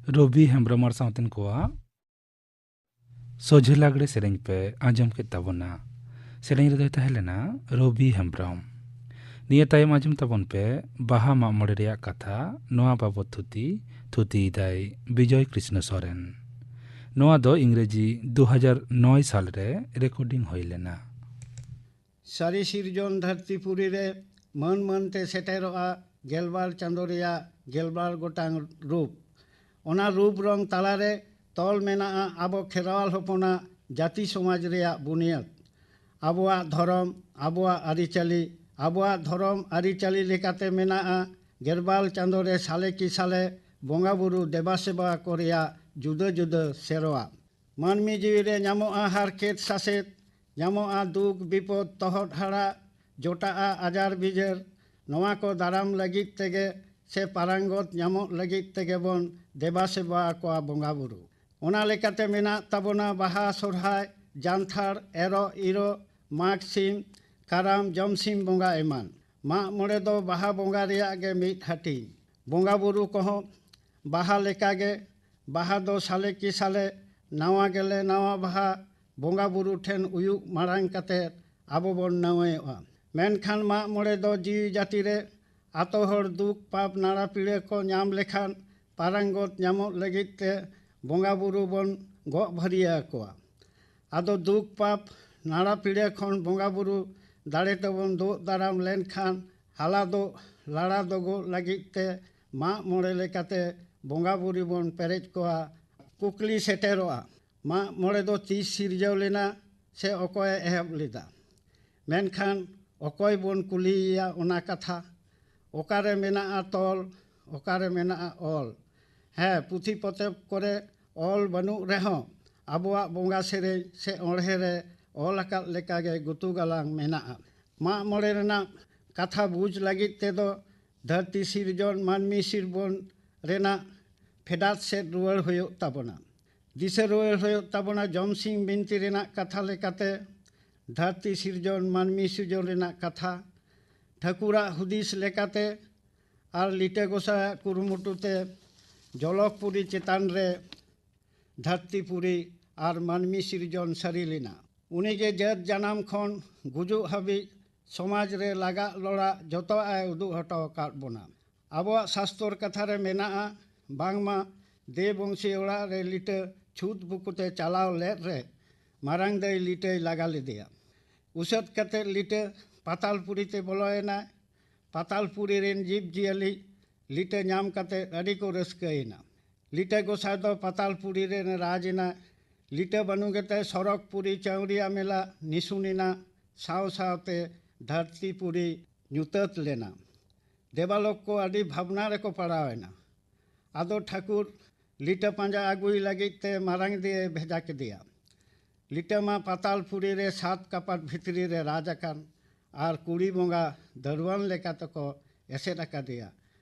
ᱨᱚᱵᱤ ᱦᱮᱢᱵᱽᱨᱚᱢ ᱟᱨ ᱥᱟᱶᱛᱮᱱ ᱠᱚᱣᱟᱜ ᱥᱚᱡᱷᱮ ᱞᱟᱜᱽᱲᱮ ᱥᱮᱨᱮᱧ ᱯᱮ ᱟᱸᱡᱚᱢ ᱠᱮᱫ ᱛᱟᱵᱚᱱᱟ᱾ ᱥᱮᱨᱮᱧ ᱨᱮᱫᱚᱭ ᱛᱟᱦᱮᱸ ᱞᱮᱱᱟ ᱨᱚᱵᱤ ᱦᱮᱢᱵᱽᱨᱚᱢ᱾ ᱱᱤᱭᱟᱹ ᱛᱟᱭᱚᱢ ᱟᱸᱡᱚᱢ ᱛᱟᱵᱚᱱ ᱯᱮ ᱵᱟᱦᱟ ᱢᱟᱜ ᱢᱚᱬᱮ ᱨᱮᱭᱟᱜ ᱠᱟᱛᱷᱟ᱾ ᱱᱚᱣᱟ ᱵᱟᱵᱚᱛ ᱛᱷᱩᱛᱤ, ᱛᱷᱩᱛᱤᱭᱮᱫᱟᱭ ᱵᱤᱡᱚᱭ ᱠᱨᱤᱥᱱᱚ ᱥᱚᱨᱮᱱ᱾ ᱱᱚᱣᱟ ᱫᱚ ᱤᱝᱨᱮᱡᱤ ᱫᱩ ᱦᱟᱡᱟᱨ ᱱᱚᱭ ᱥᱟᱞ ᱨᱮ ᱨᱮᱠᱚᱨᱰᱤᱝ ᱦᱩᱭ ᱞᱮᱱᱟ᱾ ᱥᱟᱹᱨᱤ ᱥᱤᱨᱡᱚᱱ ᱫᱷᱟᱹᱨᱛᱤ ᱯᱩᱨᱤ ᱨᱮ ᱢᱟᱹᱱ ᱢᱟᱹᱱ ᱛᱮ ᱥᱮᱴᱮᱨᱚᱜᱼᱟ ᱜᱮᱞᱵᱟᱨ ᱪᱟᱸᱫᱳ ᱨᱮᱭᱟᱜ ᱜᱮᱞᱵᱟᱨ ᱜᱚᱴᱟᱝ ᱨᱩᱯ᱾ ᱚᱱᱟ ᱨᱩᱯ ᱨᱚᱝ ᱛᱟᱞᱟᱨᱮ ᱛᱚᱞ ᱢᱮᱱᱟᱜᱼᱟ ᱟᱵᱚ ᱠᱷᱮᱨᱣᱟᱞ ᱦᱚᱯᱚᱱᱟᱜ ᱡᱟᱹᱛᱤ ᱥᱚᱢᱟᱡᱽ ᱨᱮᱭᱟᱜ ᱵᱩᱱᱤᱭᱟᱹᱫ, ᱟᱵᱚᱣᱟᱜ ᱫᱷᱚᱨᱚᱢ, ᱟᱵᱚᱣᱟᱜ ᱟᱹᱨᱤᱪᱟᱹᱞᱤ᱾ ᱟᱵᱚᱣᱟᱜ ᱫᱷᱚᱨᱚᱢ ᱟᱹᱨᱤᱪᱟᱹᱞᱤ ᱞᱮᱠᱟᱛᱮ ᱢᱮᱱᱟᱜᱼᱟ ᱜᱮᱞᱵᱟᱨ ᱪᱟᱸᱫᱳ ᱨᱮ ᱥᱟᱞᱮ ᱠᱤ ᱥᱟᱞᱮ ᱵᱚᱸᱜᱟ ᱵᱩᱨᱩ ᱫᱮᱵᱟ ᱥᱮᱵᱟ ᱠᱚ ᱨᱮᱭᱟᱜ ᱡᱩᱫᱟᱹ ᱡᱩᱫᱟᱹ ᱥᱮᱨᱣᱟ᱾ ᱢᱟᱹᱱᱢᱤ ᱡᱤᱣᱤ ᱨᱮ ᱧᱟᱢᱚᱜᱼᱟ ᱦᱟᱨᱠᱮᱛ ᱥᱟᱥᱮᱛ, ᱧᱟᱢᱚᱜᱼᱟ ᱫᱩᱠ ᱵᱤᱯᱚᱫ ᱛᱚᱦᱚᱫ ᱦᱟᱲᱟᱜ, ᱡᱚᱴᱟᱜᱼᱟ ᱟᱡᱟᱨ ᱵᱤᱡᱟᱹᱨ᱾ ᱱᱚᱣᱟ ᱠᱚ ᱫᱟᱨᱟᱢ ᱞᱟᱹᱜᱤᱫ ᱛᱮᱜᱮ ᱥᱮ ᱯᱟᱨᱟᱝᱜᱚᱛ ᱧᱟᱢᱚᱜ ᱞᱟᱹᱜᱤᱫ ᱛᱮᱜᱮ ᱵᱚᱱ ᱫᱮᱵᱟ ᱥᱮᱵᱟ ᱟᱠᱚᱣᱟ ᱵᱚᱸᱜᱟ ᱵᱩᱨᱩ᱾ ᱚᱱᱟ ᱞᱮᱠᱟᱛᱮ ᱢᱮᱱᱟᱜ ᱛᱟᱵᱚᱱᱟ ᱵᱟᱦᱟ, ᱥᱚᱨᱦᱟᱭ, ᱡᱟᱱᱛᱷᱟᱲ, ᱮᱨᱚᱜ, ᱤᱨᱚᱜ, ᱢᱟᱜᱽ ᱥᱤᱢ, ᱠᱟᱨᱟᱢ, ᱡᱚᱢᱥᱤᱢ ᱵᱚᱸᱜᱟ ᱮᱢᱟᱱ᱾ ᱢᱟᱜ ᱢᱚᱬᱮ ᱫᱚ ᱵᱟᱦᱟ ᱵᱚᱸᱜᱟ ᱨᱮᱭᱟᱜ ᱜᱮ ᱢᱤᱫ ᱦᱟᱹᱴᱤᱧ᱾ ᱵᱚᱸᱜᱟ ᱵᱩᱨᱩ ᱠᱚᱦᱚᱸ ᱵᱟᱦᱟ ᱞᱮᱠᱟᱜᱮ, ᱵᱟᱦᱟ ᱫᱚ ᱥᱟᱞᱮ ᱠᱤ ᱥᱟᱞᱮ ᱱᱟᱣᱟ ᱜᱮᱞᱮ ᱱᱟᱣᱟ ᱵᱟᱦᱟ ᱵᱚᱸᱜᱟ ᱵᱩᱨᱩ ᱴᱷᱮᱱ ᱩᱭᱩᱜ ᱢᱟᱲᱟᱝ ᱠᱟᱛᱮ ᱟᱵᱚ ᱵᱚᱱ ᱱᱟᱣᱟᱭᱚᱜᱼᱟ᱾ ᱢᱮᱱᱠᱷᱟᱱ ᱢᱟᱜ ᱢᱚᱬᱮ ᱫᱚ ᱡᱤᱣᱤ ᱡᱟᱹᱛᱤ ᱨᱮ ᱟᱛᱳ ᱦᱚᱲ ᱫᱩᱠ ᱯᱟᱯ ᱱᱟᱲᱟ ᱯᱤᱲᱟᱹ ᱠᱚ ᱧᱟᱢ ᱞᱮᱠᱷᱟᱱ ᱯᱟᱨᱟᱝᱜᱚᱛ ᱧᱟᱢᱚᱜ ᱞᱟᱹᱜᱤᱫ ᱛᱮ ᱵᱚᱸᱜᱟ ᱵᱩᱨᱩ ᱵᱚᱱ ᱜᱚᱜ ᱵᱷᱟᱹᱨᱤᱭᱟᱹ ᱟᱠᱚᱣᱟ᱾ ᱟᱫᱚ ᱫᱩᱠ ᱯᱟᱯ ᱱᱟᱲᱟ ᱯᱤᱲᱟᱹ ᱠᱷᱚᱱ ᱵᱚᱸᱜᱟ ᱵᱩᱨᱩ ᱫᱟᱲᱮ ᱛᱮᱵᱚᱱ ᱫᱩᱜ ᱫᱟᱨᱟᱢ ᱞᱮᱱᱠᱷᱟᱱ ᱦᱟᱞᱟ ᱫᱚ ᱞᱟᱲᱟ ᱫᱚᱜᱚᱜ ᱞᱟᱹᱜᱤᱫ ᱛᱮ ᱢᱟᱜ ᱢᱚᱬᱮ ᱞᱮᱠᱟᱛᱮ ᱵᱚᱸᱜᱟ ᱵᱩᱨᱩ ᱵᱚᱱ ᱯᱮᱨᱮᱡ ᱠᱚᱣᱟ᱾ ᱠᱩᱠᱞᱤ ᱥᱮᱴᱮᱨᱚᱜᱼᱟ, ᱢᱟᱜ ᱢᱚᱬᱮ ᱫᱚ ᱛᱤᱥ ᱥᱤᱨᱡᱟᱹᱣ ᱞᱮᱱᱟ ᱥᱮ ᱚᱠᱚᱭᱮ ᱮᱦᱚᱵ ᱞᱮᱫᱟ? ᱢᱮᱱᱠᱷᱟᱱ ᱚᱠᱚᱭ ᱵᱚᱱ ᱠᱩᱞᱤᱭᱮᱭᱟ ᱚᱱᱟ ᱠᱟᱛᱷᱟ? ᱚᱠᱟᱨᱮ ᱢᱮᱱᱟᱜᱼᱟ ᱛᱚᱞ, ᱚᱠᱟᱨᱮ ᱢᱮᱱᱟᱜᱼᱟ ᱚᱞ? ᱦᱮᱸ, ᱯᱩᱛᱷᱤ ᱯᱚᱛᱚᱵ ᱠᱚᱨᱮ ᱚᱞ ᱵᱟᱹᱱᱩᱜ ᱨᱮᱦᱚᱸ ᱟᱵᱚᱣᱟᱜ ᱵᱚᱸᱜᱟ ᱥᱮᱨᱮᱧ ᱥᱮ ᱚᱬᱦᱮ ᱨᱮ ᱚᱞ ᱟᱠᱟᱫ ᱞᱮᱠᱟᱜᱮ ᱜᱩᱛᱩ ᱜᱟᱞᱟᱝ ᱢᱮᱱᱟᱜᱼᱟ᱾ ᱢᱟᱜ ᱢᱚᱬᱮ ᱨᱮᱱᱟᱜ ᱠᱟᱛᱷᱟ ᱵᱩᱡᱽ ᱞᱟᱹᱜᱤᱫ ᱛᱮᱫᱚ ᱫᱷᱟᱹᱨᱛᱤ ᱥᱤᱨᱡᱚᱱ, ᱢᱟᱹᱱᱢᱤ ᱥᱤᱨᱵᱚᱱ ᱨᱮᱱᱟᱜ ᱯᱷᱮᱰᱟᱛ ᱥᱮᱫ ᱨᱩᱣᱟᱹᱲ ᱦᱩᱭᱩᱜ ᱛᱟᱵᱚᱱᱟ᱾ ᱫᱤᱥᱟᱹ ᱨᱩᱣᱟᱹᱲ ᱦᱩᱭᱩᱜ ᱛᱟᱵᱚᱱᱟ ᱡᱚᱢᱥᱤᱢ ᱵᱤᱱᱛᱤ ᱨᱮᱱᱟᱜ ᱠᱟᱛᱷᱟ ᱞᱮᱠᱟᱛᱮ, ᱫᱷᱟᱹᱨᱛᱤ ᱥᱤᱨᱡᱚᱱ, ᱢᱟᱹᱱᱢᱤ ᱥᱤᱨᱡᱚᱱ ᱨᱮᱱᱟᱜ ᱠᱟᱛᱷᱟ, ᱴᱷᱟᱹᱠᱩᱨᱟᱜ ᱦᱩᱫᱤᱥ ᱞᱮᱠᱟᱛᱮ ᱟᱨ ᱞᱤᱴᱟᱹ ᱜᱚᱸᱥᱟᱭᱟᱜ ᱠᱩᱨᱩᱢᱩᱴᱩ ᱛᱮ ᱡᱚᱞᱚᱠᱯᱩᱨᱤ ᱪᱮᱛᱟᱱ ᱨᱮ ᱫᱷᱟᱹᱨᱛᱤᱯᱩᱨᱤ ᱟᱨ ᱢᱟᱹᱱᱢᱤ ᱥᱤᱨᱡᱚᱱ ᱥᱟᱹᱨᱤ ᱞᱮᱱᱟ᱾ ᱩᱱᱤᱜᱮ ᱡᱟᱹᱛ ᱡᱟᱱᱟᱢ ᱠᱷᱚᱱ ᱜᱩᱡᱩᱜ ᱦᱟᱹᱵᱤᱡ ᱥᱚᱢᱟᱡᱽ ᱨᱮ ᱞᱟᱜᱟᱜ ᱞᱚᱲᱟᱜ ᱡᱚᱛᱚᱣᱟᱜ ᱮ ᱩᱫᱩᱜ ᱦᱚᱴᱚ ᱟᱠᱟᱫ ᱵᱚᱱᱟ᱾ ᱟᱵᱚᱣᱟᱜ ᱥᱟᱥᱛᱚᱨ ᱠᱟᱛᱷᱟ ᱨᱮ ᱢᱮᱱᱟᱜᱼᱟ, ᱵᱟᱝᱢᱟ ᱫᱮᱵᱚᱝᱥᱤ ᱚᱲᱟᱜ ᱨᱮ ᱞᱤᱴᱟᱹ ᱪᱷᱩᱛ ᱵᱩᱠᱩᱛᱮ ᱪᱟᱞᱟᱣ ᱞᱮᱫ ᱨᱮ ᱢᱟᱨᱟᱝ ᱫᱟᱹᱭ ᱞᱤᱴᱟᱹᱭ ᱞᱟᱜᱟ ᱞᱮᱫᱮᱭᱟ᱾ ᱩᱥᱟᱹᱫ ᱠᱟᱛᱮ ᱞᱤᱴᱟᱹ ᱯᱟᱛᱟᱞᱯᱩᱨᱤ ᱛᱮ ᱵᱚᱞᱚᱭᱮᱱᱟᱭ᱾ ᱯᱟᱛᱟᱞᱯᱩᱨᱤ ᱨᱮᱱ ᱡᱤᱵᱽ ᱡᱤᱭᱟᱹᱞᱤ ᱞᱤᱴᱟᱹ ᱧᱟᱢ ᱠᱟᱛᱮ ᱟᱹᱰᱤ ᱠᱚ ᱨᱟᱹᱥᱠᱟᱹᱭᱮᱱᱟ᱾ ᱞᱤᱴᱟᱹ ᱜᱚᱸᱥᱟᱭ ᱫᱚ ᱯᱟᱛᱟᱞᱯᱩᱨᱤ ᱨᱮᱱ ᱨᱟᱡᱽ ᱮᱱᱟ᱾ ᱞᱤᱴᱟᱹ ᱵᱟᱹᱱᱩ ᱜᱮᱛᱮ ᱥᱚᱨᱚᱜᱽᱯᱩᱨᱤ ᱪᱟᱹᱣᱨᱤᱭᱟ ᱢᱮᱞᱟ ᱱᱤᱥᱩᱱ ᱮᱱᱟ, ᱥᱟᱶ ᱥᱟᱶᱛᱮ ᱫᱷᱟᱹᱨᱛᱤᱯᱩᱨᱤ ᱧᱩᱛᱟᱹᱛ ᱞᱮᱱᱟ᱾ ᱫᱮᱵᱟᱞᱳᱠ ᱠᱚ ᱟᱹᱰᱤ ᱵᱷᱟᱵᱽᱱᱟ ᱨᱮᱠᱚ ᱯᱟᱲᱟᱣ ᱮᱱᱟ᱾ ᱟᱫᱚ ᱴᱷᱟᱹᱠᱩᱨ ᱞᱤᱴᱟᱹ ᱯᱟᱸᱡᱟ ᱟᱹᱜᱩᱭ ᱞᱟᱹᱜᱤᱫ ᱛᱮ ᱢᱟᱨᱟᱝ ᱫᱟᱹᱭᱮ ᱵᱷᱮᱡᱟ ᱠᱮᱫᱮᱭᱟ᱾ ᱞᱤᱴᱟᱹ ᱢᱟ ᱯᱟᱛᱟᱞᱯᱩᱨᱤ ᱨᱮ ᱥᱟᱛ ᱠᱟᱯᱟᱴ ᱵᱷᱤᱛᱨᱤ ᱨᱮ ᱨᱟᱡᱽ ᱟᱠᱟᱱ ᱟᱨ ᱠᱩᱲᱤ ᱵᱚᱸᱜᱟ ᱫᱟᱹᱲᱣᱟᱹᱱ ᱞᱮᱠᱟ ᱛᱮᱠᱚ ᱮᱥᱮᱫ ᱟᱠᱟᱫᱮᱭᱟ᱾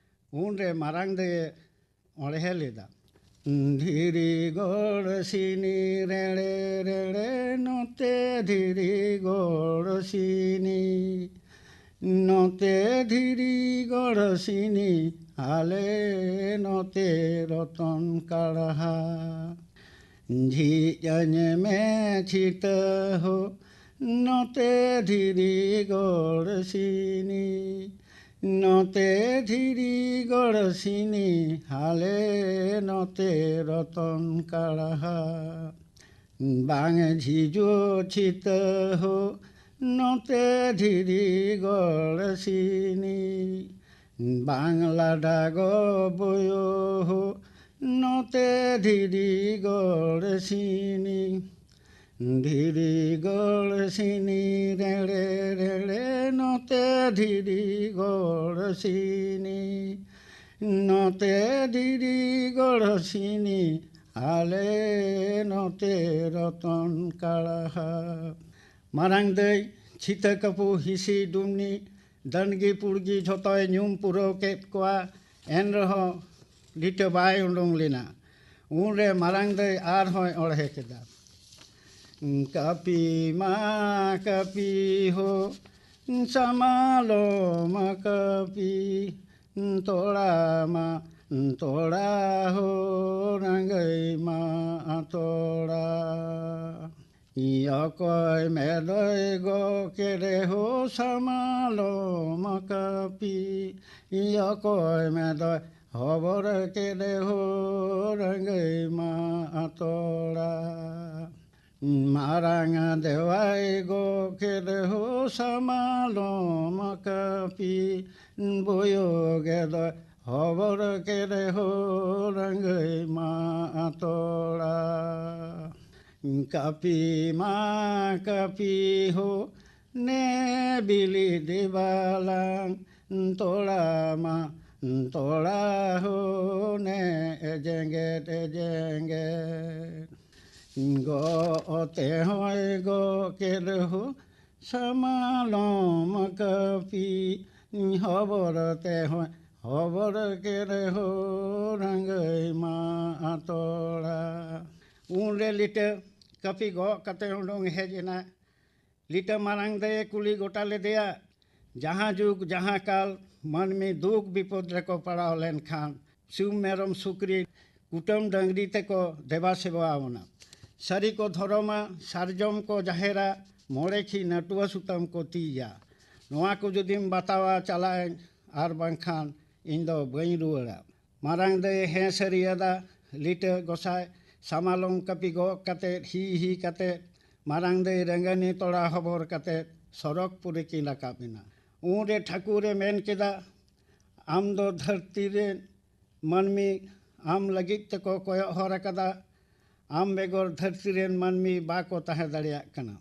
ᱩᱱᱨᱮ ᱢᱟᱨᱟᱝ ᱫᱟᱹᱭᱮ ᱚᱬᱦᱮ ᱞᱮᱫᱟ᱾ ᱫᱷᱤᱨᱤ ᱜᱚᱲ ᱥᱤᱱᱤ ᱨᱮᱲᱮ ᱨᱮᱲᱮ ᱱᱚᱛᱮ ᱫᱷᱤᱨᱤ ᱜᱚᱲ ᱥᱤᱱᱤ, ᱱᱚᱛᱮ ᱫᱷᱤᱨᱤ ᱜᱚᱲ ᱥᱤᱱᱤ, ᱟᱞᱮ ᱱᱚᱛᱮ ᱨᱚᱛᱚᱱ ᱠᱟᱲᱦᱟ᱾ ᱡᱷᱤᱡ ᱟᱹᱧ ᱢᱮ ᱪᱷᱤᱛᱟᱹ ᱦᱳ, ᱱᱚᱛᱮ ᱫᱷᱤᱨᱤ ᱜᱚᱲ ᱥᱤᱱᱤ, ᱱᱚᱛᱮ ᱫᱷᱤᱨᱤ ᱜᱚᱲ ᱥᱤᱱᱤ, ᱟᱞᱮ ᱱᱚᱛᱮ ᱨᱚᱛᱚᱱ ᱠᱟᱲᱦᱟ᱾ ᱵᱟᱝ ᱡᱷᱤᱡᱚ ᱪᱷᱤᱛᱟᱹ ᱦᱳ, ᱱᱚᱛᱮ ᱫᱷᱤᱨᱤ ᱜᱚᱲ ᱥᱤᱱᱤ, ᱵᱟᱝ ᱞᱟᱰᱟ ᱜᱚ ᱵᱚᱭᱚ ᱦᱳ, ᱱᱚᱛᱮ ᱫᱷᱤᱨᱤ ᱜᱚᱲ ᱥᱤᱱᱤ᱾ ᱫᱷᱤᱨᱤ ᱜᱚᱲ ᱥᱤᱱᱤ ᱨᱮᱲᱮ ᱨᱮᱲᱮ, ᱱᱚᱛᱮ ᱫᱷᱤᱨᱤ ᱜᱚᱲ ᱥᱤᱱᱤ, ᱱᱚᱛᱮ ᱫᱷᱤᱨᱤ ᱜᱚᱲ ᱥᱤᱱᱤ, ᱟᱞᱮ ᱱᱚᱛᱮ ᱨᱚᱛᱚᱱ ᱠᱟᱲᱦᱟ᱾ ᱢᱟᱨᱟᱝ ᱫᱟᱹᱭ, ᱪᱷᱤᱛᱟᱹ ᱠᱟᱹᱯᱩ, ᱦᱤᱥᱤ ᱰᱩᱢᱱᱤ, ᱫᱟᱹᱱᱜᱤ ᱯᱩᱲᱜᱤ ᱡᱷᱚᱛᱚᱭ ᱧᱩᱢ ᱯᱩᱨᱟᱹᱣ ᱠᱮᱫ ᱠᱚᱣᱟ᱾ ᱮᱱ ᱨᱮᱦᱚᱸ ᱞᱤᱴᱟᱹ ᱵᱟᱭ ᱩᱰᱩᱝ ᱞᱮᱱᱟ᱾ ᱩᱱᱨᱮ ᱢᱟᱨᱟᱝ ᱫᱟᱹᱭ ᱟᱨᱦᱚᱸᱭ ᱚᱬᱦᱮ ᱠᱮᱫᱟ᱾ ᱠᱟᱹᱯᱤ ᱢᱟ ᱠᱟᱹᱯᱤ ᱦᱳ, ᱥᱟᱢᱟᱞᱚ ᱢᱟ ᱠᱟᱹᱯᱤ, ᱛᱚᱲᱟ ᱢᱟ ᱛᱚᱲᱟ ᱦᱳ ᱨᱟᱝᱜᱟᱹᱭ ᱢᱟ ᱛᱚᱲᱟ᱾ ᱤᱧ ᱚᱠᱚᱭ ᱢᱮᱫᱚᱭ ᱜᱚ ᱠᱮᱫᱮ ᱦᱳ ᱥᱟᱢᱟᱞᱚᱢ ᱠᱟᱹᱯᱤ᱾ ᱤᱧ ᱚᱠᱚᱭ ᱢᱮᱫᱚᱭ ᱦᱚᱵᱚᱨ ᱠᱮᱫᱮ ᱦᱳ ᱨᱟᱝᱜᱟᱹᱭ ᱢᱟ ᱛᱚᱲᱟ᱾ ᱢᱟᱨᱟᱝ ᱫᱮᱣᱟᱭ ᱜᱚ ᱠᱮᱫᱮ ᱦᱳ ᱥᱟᱢᱟᱞᱚᱢ ᱠᱟᱹᱯᱤ᱾ ᱵᱳᱭᱳ ᱜᱮᱫᱚᱭ ᱦᱚᱵᱚᱨ ᱠᱮᱫᱮ ᱦᱳ ᱨᱟᱝᱜᱟᱹᱭ ᱢᱟ ᱛᱚᱲᱟ᱾ ᱠᱟᱹᱯᱤ ᱢᱟ ᱠᱟᱹᱯᱤ ᱦᱳ ᱱᱮ ᱵᱤᱞᱤ ᱫᱮᱵᱟᱞᱟᱝ᱾ ᱛᱚᱲᱟ ᱢᱟ ᱛᱚᱲᱟ ᱦᱳ ᱱᱮ ᱮ ᱡᱮᱸᱜᱮᱫ ᱮ ᱡᱮᱸᱜᱮᱫ᱾ ᱜᱚ ᱛᱮ ᱦᱚᱸᱭ ᱜᱚ ᱠᱮᱫ ᱦᱳ ᱥᱟᱢᱟᱞᱚᱢ ᱠᱟᱹᱯᱤ᱾ ᱦᱚᱵᱚᱨ ᱛᱮ ᱦᱚᱸᱭ ᱦᱚᱵᱚᱨ ᱠᱮᱫ ᱦᱳ ᱨᱟᱝᱜᱟᱹᱭ ᱢᱟ ᱛᱚᱲᱟ᱾ ᱩᱱᱨᱮ ᱞᱤᱴᱟᱹ ᱠᱟᱹᱯᱤ ᱜᱚᱜ ᱠᱟᱛᱮ ᱩᱰᱩᱝ ᱦᱮᱡ ᱮᱱᱟ᱾ ᱞᱤᱴᱟᱹ ᱢᱟᱨᱟᱝ ᱫᱟᱹᱭᱮ ᱠᱩᱞᱤ ᱜᱚᱴᱟ ᱞᱮᱫᱮᱭᱟ, ᱡᱟᱦᱟᱸ ᱡᱩᱜᱽ ᱡᱟᱦᱟᱸ ᱠᱟᱞ ᱢᱟᱹᱱᱢᱤ ᱫᱩᱠ ᱵᱤᱯᱚᱫ ᱨᱮᱠᱚ ᱯᱟᱲᱟᱣ ᱞᱮᱱᱠᱷᱟᱱ ᱥᱤᱢ ᱢᱮᱨᱚᱢ ᱥᱩᱠᱨᱤ ᱠᱩᱴᱟᱹᱢ ᱰᱟᱹᱝᱨᱤ ᱛᱮᱠᱚ ᱫᱮᱵᱟ ᱥᱮᱵᱟ ᱟᱵᱚᱱᱟ᱾ ᱥᱟᱹᱨᱤ ᱠᱚ ᱫᱷᱚᱨᱚᱢᱟ, ᱥᱟᱨᱡᱚᱢ ᱠᱚ ᱡᱟᱦᱮᱨᱟ, ᱢᱚᱬᱮ ᱠᱷᱤ ᱱᱟᱹᱴᱩᱣᱟᱹ ᱥᱩᱛᱟᱹᱢ ᱠᱚ ᱛᱤᱭᱟ᱾ ᱱᱚᱣᱟ ᱠᱚ ᱡᱩᱫᱤᱢ ᱵᱟᱛᱟᱣᱟ ᱪᱟᱞᱟᱜ ᱟᱹᱧ, ᱟᱨ ᱵᱟᱝᱠᱷᱟᱱ ᱤᱧ ᱫᱚ ᱵᱟᱹᱧ ᱨᱩᱣᱟᱹᱲᱟ᱾ ᱢᱟᱨᱟᱝ ᱫᱟᱹᱭ ᱦᱮᱸ ᱥᱟᱹᱨᱤᱭᱟᱫᱟ᱾ ᱞᱤᱴᱟᱹ ᱜᱚᱸᱥᱟᱭ ᱥᱟᱢᱟᱞᱚᱢ ᱠᱟᱹᱯᱤ ᱜᱚᱜ ᱠᱟᱛᱮ ᱦᱤ ᱦᱤ ᱠᱟᱛᱮ ᱢᱟᱨᱟᱝ ᱫᱟᱹᱭ ᱨᱟᱹᱝᱜᱟᱹᱱᱤ ᱛᱚᱲᱟ ᱦᱚᱵᱚᱨ ᱠᱟᱛᱮ ᱥᱚᱨᱚᱜᱽᱯᱩᱨᱤ ᱠᱤᱱ ᱨᱟᱠᱟᱵ ᱮᱱᱟ᱾ ᱩᱱᱨᱮ ᱴᱷᱟᱹᱠᱩᱨᱮ ᱢᱮᱱ ᱠᱮᱫᱟ, ᱟᱢ ᱫᱚ ᱫᱷᱟᱹᱨᱛᱤ ᱨᱮᱱ ᱢᱟᱹᱱᱢᱤ ᱟᱢ ᱞᱟᱹᱜᱤᱫ ᱛᱮᱠᱚ ᱠᱚᱭᱚᱜ ᱦᱚᱨ ᱟᱠᱟᱫᱟ᱾ ᱟᱢ ᱵᱮᱜᱚᱨ ᱫᱷᱟᱹᱨᱛᱤ ᱨᱮᱱ ᱢᱟᱹᱱᱢᱤ ᱵᱟᱠᱚ ᱛᱟᱦᱮᱸ ᱫᱟᱲᱮᱭᱟᱜ ᱠᱟᱱᱟ᱾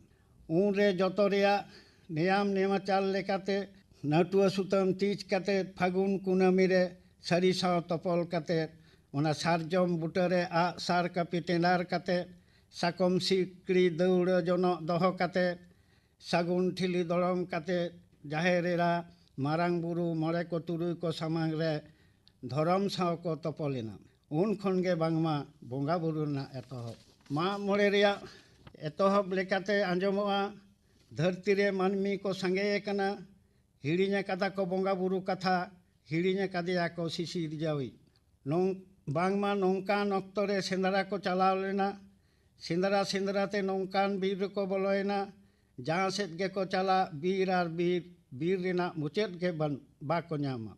ᱩᱱᱨᱮ ᱡᱚᱛᱚ ᱨᱮᱭᱟᱜ ᱱᱮᱭᱟᱢ ᱱᱮᱢᱟᱪᱟᱨ ᱞᱮᱠᱟᱛᱮ ᱱᱟᱹᱴᱩᱣᱟᱹ ᱥᱩᱛᱟᱹᱢ ᱛᱤᱡ ᱠᱟᱛᱮ ᱯᱷᱟᱹᱜᱩᱱ ᱠᱩᱱᱟᱹᱢᱤ ᱨᱮ ᱥᱟᱹᱨᱤ ᱥᱟᱶ ᱛᱚᱯᱚᱞ ᱠᱟᱛᱮ ᱚᱱᱟ ᱥᱟᱨᱡᱚᱢ ᱵᱩᱴᱟᱹᱨᱮ ᱟᱜ ᱥᱟᱨ ᱠᱟᱹᱯᱤ ᱴᱮᱸᱰᱟᱨ ᱠᱟᱛᱮ ᱥᱟᱠᱚᱢ ᱥᱤᱠᱲᱤ ᱫᱟᱹᱣᱲᱟᱹ ᱡᱚᱱᱚᱜ ᱫᱚᱦᱚ ᱠᱟᱛᱮ ᱥᱟᱹᱜᱩᱱ ᱴᱷᱤᱞᱤ ᱫᱚᱲᱚᱢ ᱠᱟᱛᱮ ᱡᱟᱦᱮᱨ ᱮᱨᱟ, ᱢᱟᱨᱟᱝ ᱵᱩᱨᱩ, ᱢᱚᱬᱮ ᱠᱚ ᱛᱩᱨᱩᱭ ᱠᱚ ᱥᱟᱢᱟᱝ ᱨᱮ ᱫᱷᱚᱨᱚᱢ ᱥᱟᱶ ᱠᱚ ᱛᱚᱯᱚᱞ ᱮᱱᱟ᱾ ᱩᱱ ᱠᱷᱚᱱ ᱜᱮ ᱵᱟᱝᱢᱟ ᱵᱚᱸᱜᱟ ᱵᱩᱨᱩ ᱨᱮᱱᱟᱜ ᱮᱛᱚᱦᱚᱵ᱾ ᱢᱟᱜ ᱢᱚᱬᱮ ᱨᱮᱭᱟᱜ ᱮᱛᱚᱦᱚᱵ ᱞᱮᱠᱟᱛᱮ ᱟᱸᱡᱚᱢᱚᱜᱼᱟ, ᱫᱷᱟᱹᱨᱛᱤ ᱨᱮ ᱢᱟᱹᱱᱢᱤ ᱠᱚ ᱥᱟᱸᱜᱮ ᱟᱠᱟᱱᱟ, ᱦᱤᱲᱤᱧ ᱟᱠᱟᱫᱟ ᱠᱚ ᱵᱚᱸᱜᱟ ᱵᱩᱨᱩ ᱠᱟᱛᱷᱟ, ᱦᱤᱲᱤᱧ ᱟᱠᱟᱫᱮᱭᱟ ᱠᱚ ᱥᱤᱥᱤᱨᱡᱟᱹᱣᱤᱡ᱾ ᱱᱚᱝ- ᱵᱟᱝᱢᱟ ᱱᱚᱝᱠᱟᱱ ᱚᱠᱛᱚ ᱨᱮ ᱥᱮᱸᱫᱽᱨᱟ ᱠᱚ ᱪᱟᱞᱟᱣ ᱞᱮᱱᱟ᱾ ᱥᱮᱸᱫᱽᱨᱟ ᱥᱮᱸᱫᱽᱨᱟ ᱛᱮ ᱱᱚᱝᱠᱟᱱ ᱵᱤᱨ ᱨᱮᱠᱚ ᱵᱚᱞᱚᱭᱮᱱᱟ, ᱡᱟᱦᱟᱸ ᱥᱮᱫ ᱜᱮᱠᱚ ᱪᱟᱞᱟᱜ, ᱵᱤᱨ ᱟᱨ ᱵᱤᱨ, ᱵᱤᱨ ᱨᱮᱱᱟᱜ ᱢᱩᱪᱟᱹᱫ ᱜᱮ ᱵᱟᱱ- ᱵᱟᱠᱚ ᱧᱟᱢᱟ᱾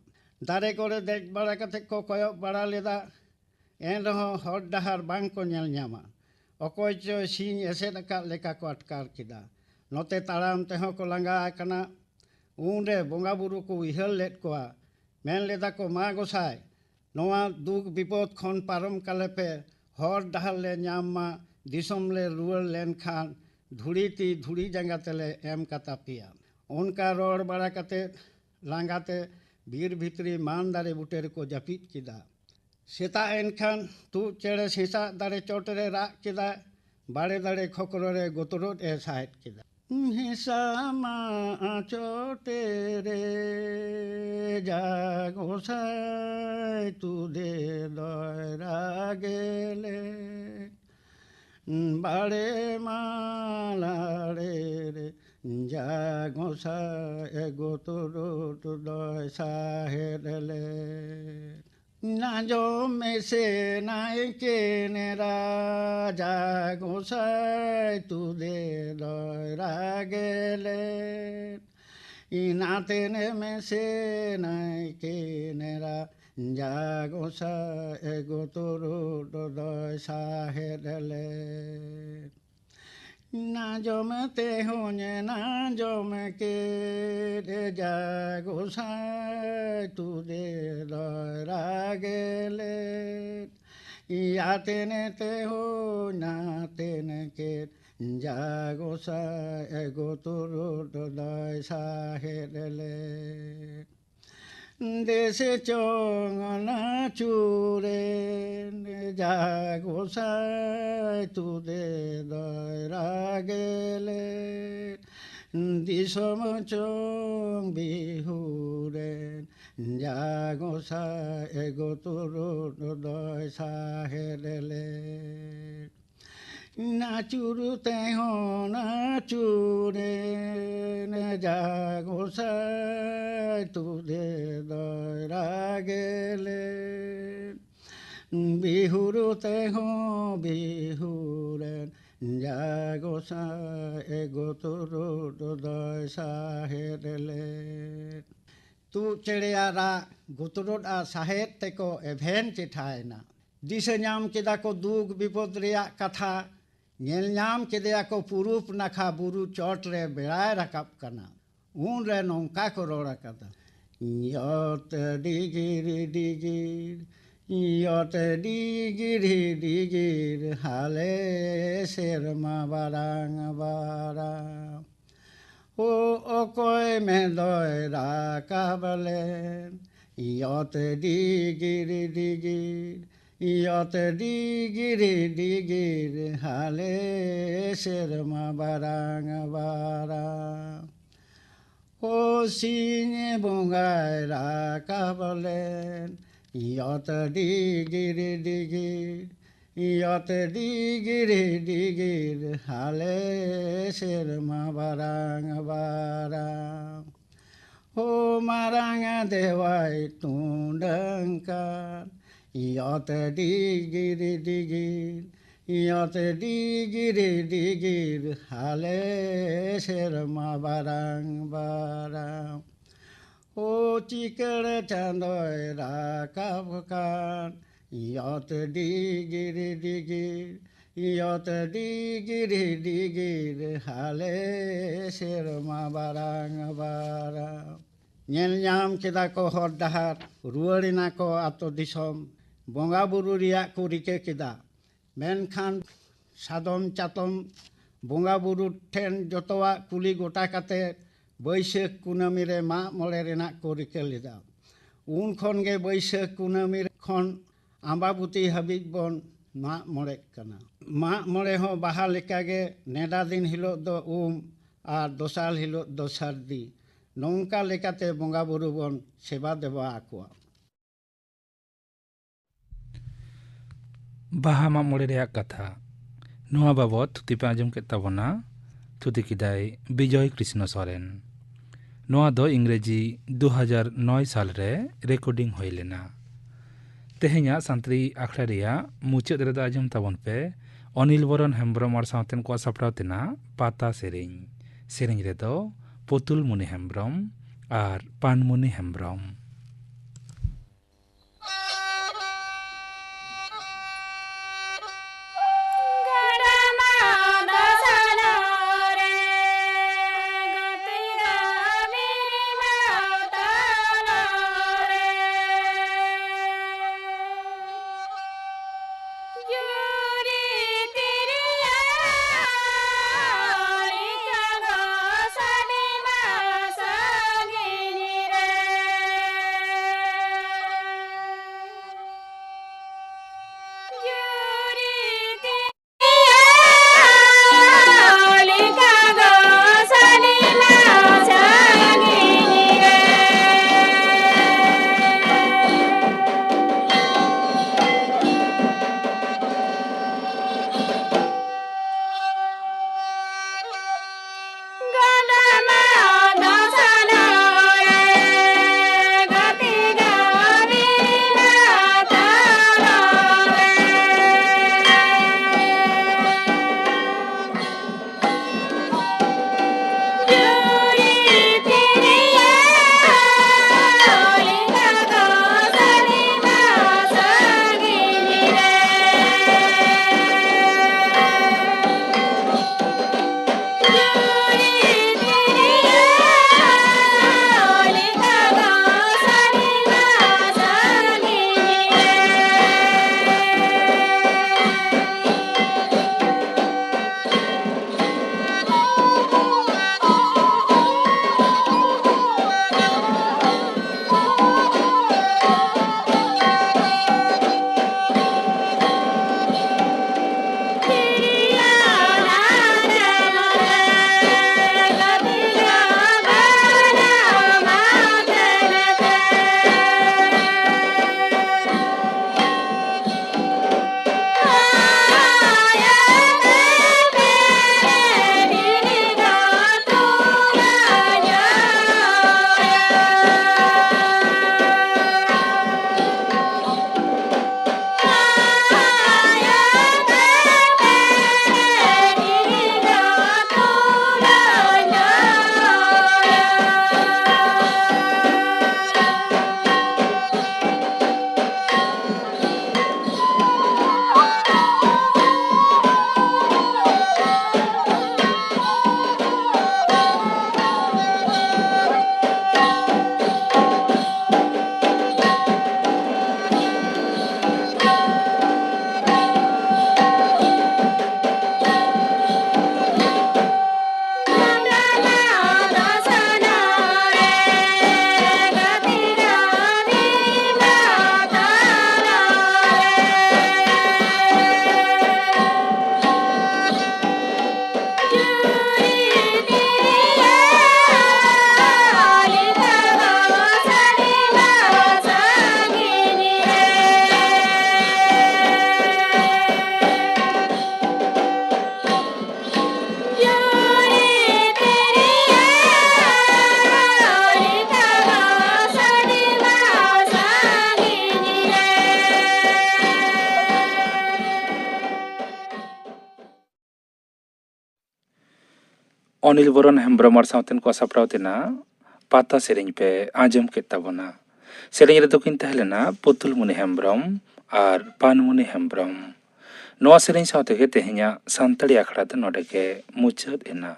ᱫᱟᱨᱮ ᱠᱚᱨᱮ ᱫᱮᱡ ᱵᱟᱲᱟ ᱠᱟᱛᱮ ᱠᱚ ᱠᱚᱭᱚᱜ ᱵᱟᱲᱟ ᱞᱮᱫᱟ, ᱮᱱ ᱨᱮᱦᱚᱸ ᱦᱚᱨ ᱰᱟᱦᱟᱨ ᱵᱟᱝ ᱠᱚ ᱧᱮᱞ ᱧᱟᱢᱟ᱾ ᱚᱠᱚᱭ ᱪᱚᱭ ᱥᱤᱧ ᱮᱥᱮᱫ ᱟᱠᱟᱫ ᱞᱮᱠᱟ ᱠᱚ ᱟᱴᱠᱟᱨ ᱠᱮᱫᱟ᱾ ᱱᱚᱛᱮ ᱛᱟᱲᱟᱢ ᱛᱮᱦᱚᱸ ᱠᱚ ᱞᱟᱸᱜᱟ ᱟᱠᱟᱱᱟ᱾ ᱩᱱᱨᱮ ᱵᱚᱸᱜᱟ ᱵᱩᱨᱩ ᱠᱚ ᱩᱭᱦᱟᱹᱨ ᱞᱮᱫ ᱠᱚᱣᱟ᱾ ᱢᱮᱱ ᱞᱮᱫᱟ ᱠᱚ, "ᱢᱟ ᱜᱚᱸᱥᱟᱭ, ᱱᱚᱣᱟ ᱫᱩᱠ ᱵᱤᱯᱚᱫ ᱠᱷᱚᱱ ᱯᱟᱨᱚᱢ ᱠᱟᱞᱮ ᱯᱮ, ᱦᱚᱨ ᱰᱟᱦᱟᱨ ᱞᱮ ᱧᱟᱢ ᱢᱟ, ᱫᱤᱥᱚᱢ ᱞᱮ ᱨᱩᱣᱟᱹᱲ ᱞᱮᱱᱠᱷᱟᱱ ᱫᱷᱩᱲᱤ ᱛᱤ ᱫᱷᱩᱲᱤ ᱡᱟᱸᱜᱟ ᱛᱮᱞᱮ ᱮᱢ ᱠᱟᱛᱟ ᱯᱮᱭᱟ᱾" ᱚᱱᱠᱟ ᱨᱚᱲ ᱵᱟᱲᱟ ᱠᱟᱛᱮ ᱞᱟᱸᱜᱟ ᱛᱮ ᱵᱤᱨ ᱵᱷᱤᱛᱨᱤ ᱢᱟᱱ ᱫᱟᱨᱮ ᱵᱩᱴᱟᱹ ᱨᱮᱠᱚ ᱡᱟᱹᱯᱤᱫ ᱠᱮᱫᱟ᱾ ᱥᱮᱛᱟᱜ ᱮᱱᱠᱷᱟᱱ ᱛᱩᱫ ᱪᱮᱬᱮ ᱥᱮᱥᱟᱜ ᱫᱟᱨᱮ ᱪᱚᱴ ᱨᱮ ᱨᱟᱜ ᱠᱮᱫᱟ᱾ ᱵᱟᱲᱮ ᱫᱟᱨᱮ ᱠᱷᱚᱠᱨᱚ ᱨᱮ ᱜᱚᱛᱨᱚᱫ ᱮ ᱥᱟᱦᱮᱫ ᱠᱮᱫᱟ᱾ ᱦᱮᱥᱟᱢᱟ ᱪᱚᱴᱮ ᱨᱮ ᱡᱟ ᱜᱚᱸᱥᱟᱭ ᱛᱩᱫᱮ ᱫᱚᱭ ᱨᱟᱜᱮᱞᱮ᱾ ᱵᱟᱲᱮ ᱢᱟᱞᱟᱲᱮ ᱨᱮ ᱡᱟ ᱜᱚᱸᱥᱟᱭ ᱜᱚᱛᱨᱚᱫ ᱫᱚᱭ ᱥᱟᱦᱮᱫ ᱞᱮ᱾ ᱟᱸᱡᱚᱢ ᱢᱮᱥᱮ ᱱᱟᱭᱠᱮ ᱱᱮᱨᱟ, ᱡᱟ ᱜᱚᱸᱥᱟᱭ ᱛᱩᱫᱮ ᱫᱚᱭ ᱨᱟᱜᱮᱞᱮ᱾ ᱤᱱᱟᱛᱮᱱ ᱢᱮᱥᱮ ᱱᱟᱭᱠᱮ ᱱᱮᱨᱟ, ᱡᱟ ᱜᱚᱸᱥᱟᱭ ᱜᱚᱛᱨᱚᱫ ᱫᱚᱭ ᱥᱟᱦᱮᱫ ᱞᱮ᱾ ᱟᱸᱡᱚᱢ ᱛᱮᱦᱚᱧ ᱟᱸᱡᱚᱢ ᱠᱮᱫ, ᱡᱟ ᱜᱚᱸᱥᱟᱭ ᱛᱩᱫᱮ ᱫᱚᱭ ᱨᱟᱜᱮᱞᱮ᱾ ᱤᱭᱟᱛᱮᱱ ᱛᱮᱦᱚᱧ ᱟᱛᱮᱱ ᱠᱮᱫ, ᱡᱟ ᱜᱚᱸᱥᱟᱭ ᱜᱚᱛᱨᱚᱫ ᱫᱚᱭ ᱥᱟᱦᱮᱫ ᱞᱮ᱾ ᱫᱮᱥᱮ ᱪᱚᱝ ᱱᱟᱪᱩᱨᱮᱱ, ᱡᱟ ᱜᱚᱸᱥᱟᱭ ᱛᱩᱫᱮ ᱫᱚᱭ ᱨᱟᱜᱮᱞᱮ᱾ ᱫᱤᱥᱚᱢ ᱪᱚᱝ ᱵᱤᱦᱩᱨᱮᱱ, ᱡᱟ ᱜᱚᱸᱥᱟᱭ ᱜᱚᱛᱨᱚᱫ ᱫᱚᱭ ᱥᱟᱦᱮᱫ ᱞᱮ᱾ ᱱᱟᱪᱩᱨ ᱛᱮᱦᱚᱸ ᱱᱟᱪᱩᱨᱮᱱ, ᱡᱟ ᱜᱚᱸᱥᱟᱭ ᱛᱩᱫᱮ ᱫᱚᱭ ᱨᱟᱜᱮᱞᱮ᱾ ᱵᱤᱦᱩᱨ ᱛᱮᱦᱚᱸ ᱵᱤᱦᱩᱨᱮᱱ ᱡᱟ ᱜᱚᱸᱥᱟᱭ ᱜᱩᱛᱩᱨᱩᱴ ᱫᱚᱭ ᱥᱟᱦᱮᱫ ᱞᱮᱫ᱾ ᱛᱩᱫ ᱪᱮᱬᱮᱭᱟᱜ ᱨᱟᱜ, ᱜᱩᱛᱩᱨᱩᱴ ᱟᱨ ᱥᱟᱦᱮᱫ ᱛᱮᱠᱚ ᱮᱵᱷᱮᱱ ᱪᱮᱴᱷᱟᱭᱮᱱᱟ᱾ ᱫᱤᱥᱟᱹ ᱧᱟᱢ ᱠᱮᱫᱟ ᱠᱚ ᱫᱩᱠ ᱵᱤᱯᱚᱫ ᱨᱮᱭᱟᱜ ᱠᱟᱛᱷᱟ᱾ ᱧᱮᱞ ᱧᱟᱢ ᱠᱮᱫᱮᱭᱟ ᱠᱚ ᱯᱩᱨᱩᱵ ᱱᱟᱠᱷᱟ ᱵᱩᱨᱩ ᱪᱚᱴ ᱨᱮ ᱵᱮᱲᱟᱭ ᱨᱟᱠᱟᱵ ᱠᱟᱱᱟ᱾ ᱩᱱᱨᱮ ᱱᱚᱝᱠᱟ ᱠᱚ ᱨᱚᱲ ᱟᱠᱟᱫᱟ, ᱭᱚᱛ ᱰᱤᱜᱤᱨ ᱰᱤᱜᱤᱨ, ᱭᱚᱛ ᱰᱤᱜᱤᱨ ᱰᱤᱜᱤᱨ, ᱦᱟᱞᱮ ᱥᱮᱨᱢᱟ ᱵᱟᱨᱟᱝ ᱵᱟᱨᱟᱝ᱾ ᱳ ᱚᱠᱚᱭ ᱢᱮᱫᱚᱭ ᱨᱟᱠᱟᱵ ᱞᱮᱱ, ᱭᱚᱛ ᱰᱤᱜᱤᱨ ᱰᱤᱜᱤᱨ, ᱭᱚᱛ ᱰᱤᱜᱤᱨ ᱰᱤᱜᱤᱨ, ᱦᱟᱞᱮ ᱥᱮᱨᱢᱟ ᱵᱟᱨᱟᱝ ᱵᱟᱨᱟᱝ᱾ ᱳ ᱥᱤᱧ ᱵᱚᱸᱜᱟᱭ ᱨᱟᱠᱟᱵ ᱞᱮᱱ, ᱭᱚᱛ ᱰᱤᱜᱤᱨ ᱰᱤᱜᱤᱨ, ᱭᱚᱛ ᱰᱤᱜᱤᱨ ᱰᱤᱜᱤᱨ, ᱦᱟᱞᱮ ᱥᱮᱨᱢᱟ ᱵᱟᱨᱟᱝ ᱵᱟᱨᱟᱝ᱾ ᱳ ᱢᱟᱨᱟᱝ ᱫᱮᱣᱟᱭ ᱛᱩᱸᱰᱟᱹᱝ ᱠᱟᱱ, ᱭᱚᱛ ᱰᱤᱜᱤᱨ ᱰᱤᱜᱤᱨ, ᱭᱚᱛ ᱰᱤᱜᱤᱨ ᱰᱤᱜᱤᱨ, ᱦᱟᱞᱮ ᱥᱮᱨᱢᱟ ᱵᱟᱨᱟᱝ ᱵᱟᱨᱟᱝ᱾ ᱳ ᱪᱤᱠᱟᱹᱲ ᱪᱟᱸᱫᱚᱭ ᱨᱟᱠᱟᱵ ᱠᱟᱱ, ᱭᱚᱛ ᱰᱤᱜᱤᱨ ᱰᱤᱜᱤᱨ, ᱭᱚᱛ ᱰᱤᱜᱤᱨ ᱰᱤᱜᱤᱨ, ᱦᱟᱞᱮ ᱥᱮᱨᱢᱟ ᱵᱟᱨᱟᱝ ᱵᱟᱨᱟᱝ᱾ ᱧᱮᱞ ᱧᱟᱢ ᱠᱮᱫᱟ ᱠᱚ ᱦᱚᱨ ᱰᱟᱦᱟᱨ, ᱨᱩᱣᱟᱹᱲ ᱮᱱᱟ ᱠᱚ ᱟᱛᱳ ᱫᱤᱥᱚᱢ᱾ ᱵᱚᱸᱜᱟ ᱵᱩᱨᱩ ᱨᱮᱭᱟᱜ ᱠᱚ ᱨᱤᱠᱟᱹ ᱠᱮᱫᱟ, ᱢᱮᱱᱠᱷᱟᱱ ᱥᱟᱫᱚᱢ ᱪᱟᱛᱚᱢ ᱵᱚᱸᱜᱟ ᱵᱩᱨᱩ ᱴᱷᱮᱱ ᱡᱚᱛᱚᱣᱟᱜ ᱠᱩᱞᱤ ᱜᱚᱴᱟ ᱠᱟᱛᱮ ᱵᱟᱹᱭᱥᱟᱹᱠᱷ ᱠᱩᱱᱟᱹᱢᱤ ᱨᱮ ᱢᱟᱜ ᱢᱚᱬᱮ ᱨᱮᱱᱟᱜ ᱠᱚ ᱨᱤᱠᱟᱹ ᱞᱮᱫᱟ᱾ ᱩᱱ ᱠᱷᱚᱱ ᱜᱮ ᱵᱟᱹᱭᱥᱟᱹᱠᱷ ᱠᱩᱱᱟᱹᱢᱤ ᱠᱷᱚᱱ ᱟᱢᱵᱟᱵᱚᱛᱤ ᱦᱟᱹᱵᱤᱡ ᱵᱚᱱ ᱢᱟᱜ ᱢᱚᱬᱮᱜ ᱠᱟᱱᱟ᱾ ᱢᱟᱜ ᱢᱚᱬᱮ ᱦᱚᱸ ᱵᱟᱦᱟ ᱞᱮᱠᱟᱜᱮ ᱱᱮᱰᱟ ᱫᱤᱱ ᱦᱤᱞᱳᱜ ᱫᱚ ᱩᱢ ᱟᱨ ᱫᱚᱥᱟᱨ ᱦᱤᱞᱳᱜ ᱫᱚ ᱥᱟᱹᱨᱫᱤ, ᱱᱚᱝᱠᱟ ᱞᱮᱠᱟᱛᱮ ᱵᱚᱸᱜᱟ ᱵᱩᱨᱩ ᱵᱚᱱ ᱥᱮᱵᱟ ᱫᱮᱵᱟ ᱟᱠᱚᱣᱟ᱾ ᱵᱟᱦᱟ ᱢᱟᱜ ᱢᱚᱬᱮ ᱨᱮᱭᱟᱜ ᱠᱟᱛᱷᱟ, ᱱᱚᱣᱟ ᱵᱟᱵᱚᱛ ᱛᱷᱩᱛᱤ ᱯᱮ ᱟᱸᱡᱚᱢ ᱠᱮᱫ ᱛᱟᱵᱚᱱᱟ᱾ ᱛᱷᱩᱛᱤ ᱠᱮᱫᱟᱭ ᱵᱤᱡᱚᱭ ᱠᱨᱤᱥᱱᱚ ᱥᱚᱨᱮᱱ᱾ ᱱᱚᱣᱟ ᱫᱚ ᱤᱝᱨᱮᱡᱤ ᱫᱩ ᱦᱟᱡᱟᱨ ᱱᱚᱭ ᱥᱟᱞ ᱨᱮ ᱨᱮᱠᱳᱨᱰᱤᱝ ᱦᱩᱭ ᱞᱮᱱᱟ᱾ ᱛᱮᱦᱮᱧᱟᱜ ᱥᱟᱱᱛᱟᱲᱤ ᱟᱠᱷᱲᱟ ᱨᱮᱭᱟᱜ ᱢᱩᱪᱟᱹᱫ ᱨᱮᱫᱚ ᱟᱸᱡᱚᱢ ᱛᱟᱵᱚᱱ ᱯᱮ ᱚᱱᱤᱞ ᱵᱚᱨᱚᱱ ᱦᱮᱢᱵᱨᱚᱢ ᱟᱨ ᱥᱟᱶᱛᱮᱱ ᱠᱚᱣᱟᱜ ᱥᱟᱯᱲᱟᱣ ᱛᱮᱱᱟᱜ ᱯᱟᱛᱟ ᱥᱮᱨᱮᱧ᱾ ᱥᱮᱨᱮᱧ ᱨᱮᱫᱚ ᱯᱩᱛᱩᱞ ᱢᱩᱱᱤ ᱦᱮᱢᱵᱨᱚᱢ ᱟᱨ ᱯᱟᱱᱢᱩᱱᱤ ᱦᱮᱢᱵᱨᱚᱢ᱾ ᱚᱱᱤᱞ ᱵᱚᱨᱚᱱ ᱦᱮᱢᱵᱽᱨᱚᱢ ᱟᱨ ᱥᱟᱶᱛᱮᱱ ᱠᱚ ᱥᱟᱯᱲᱟᱣ ᱛᱮᱱᱟᱜ ᱯᱟᱛᱟ ᱥᱮᱨᱮᱧ ᱯᱮ ᱟᱸᱡᱚᱢ ᱠᱮᱫ ᱛᱟᱵᱚᱱᱟ᱾ ᱥᱮᱨᱮᱧ ᱨᱮᱫᱚ ᱠᱤᱱ ᱛᱟᱦᱮᱸ ᱞᱮᱱᱟ ᱯᱩᱛᱩᱞᱢᱩᱱᱤ ᱦᱮᱢᱵᱽᱨᱚᱢ ᱟᱨ ᱯᱟᱱᱢᱩᱱᱤ ᱦᱮᱢᱵᱽᱨᱚᱢ᱾ ᱱᱚᱣᱟ ᱥᱮᱨᱮᱧ ᱥᱟᱶ ᱛᱮᱜᱮ ᱛᱮᱦᱮᱧᱟᱜ ᱥᱟᱱᱛᱟᱲᱤ ᱟᱠᱷᱲᱟ ᱫᱚ ᱱᱚᱰᱮ ᱜᱮ ᱢᱩᱪᱟᱹᱫ ᱮᱱᱟ᱾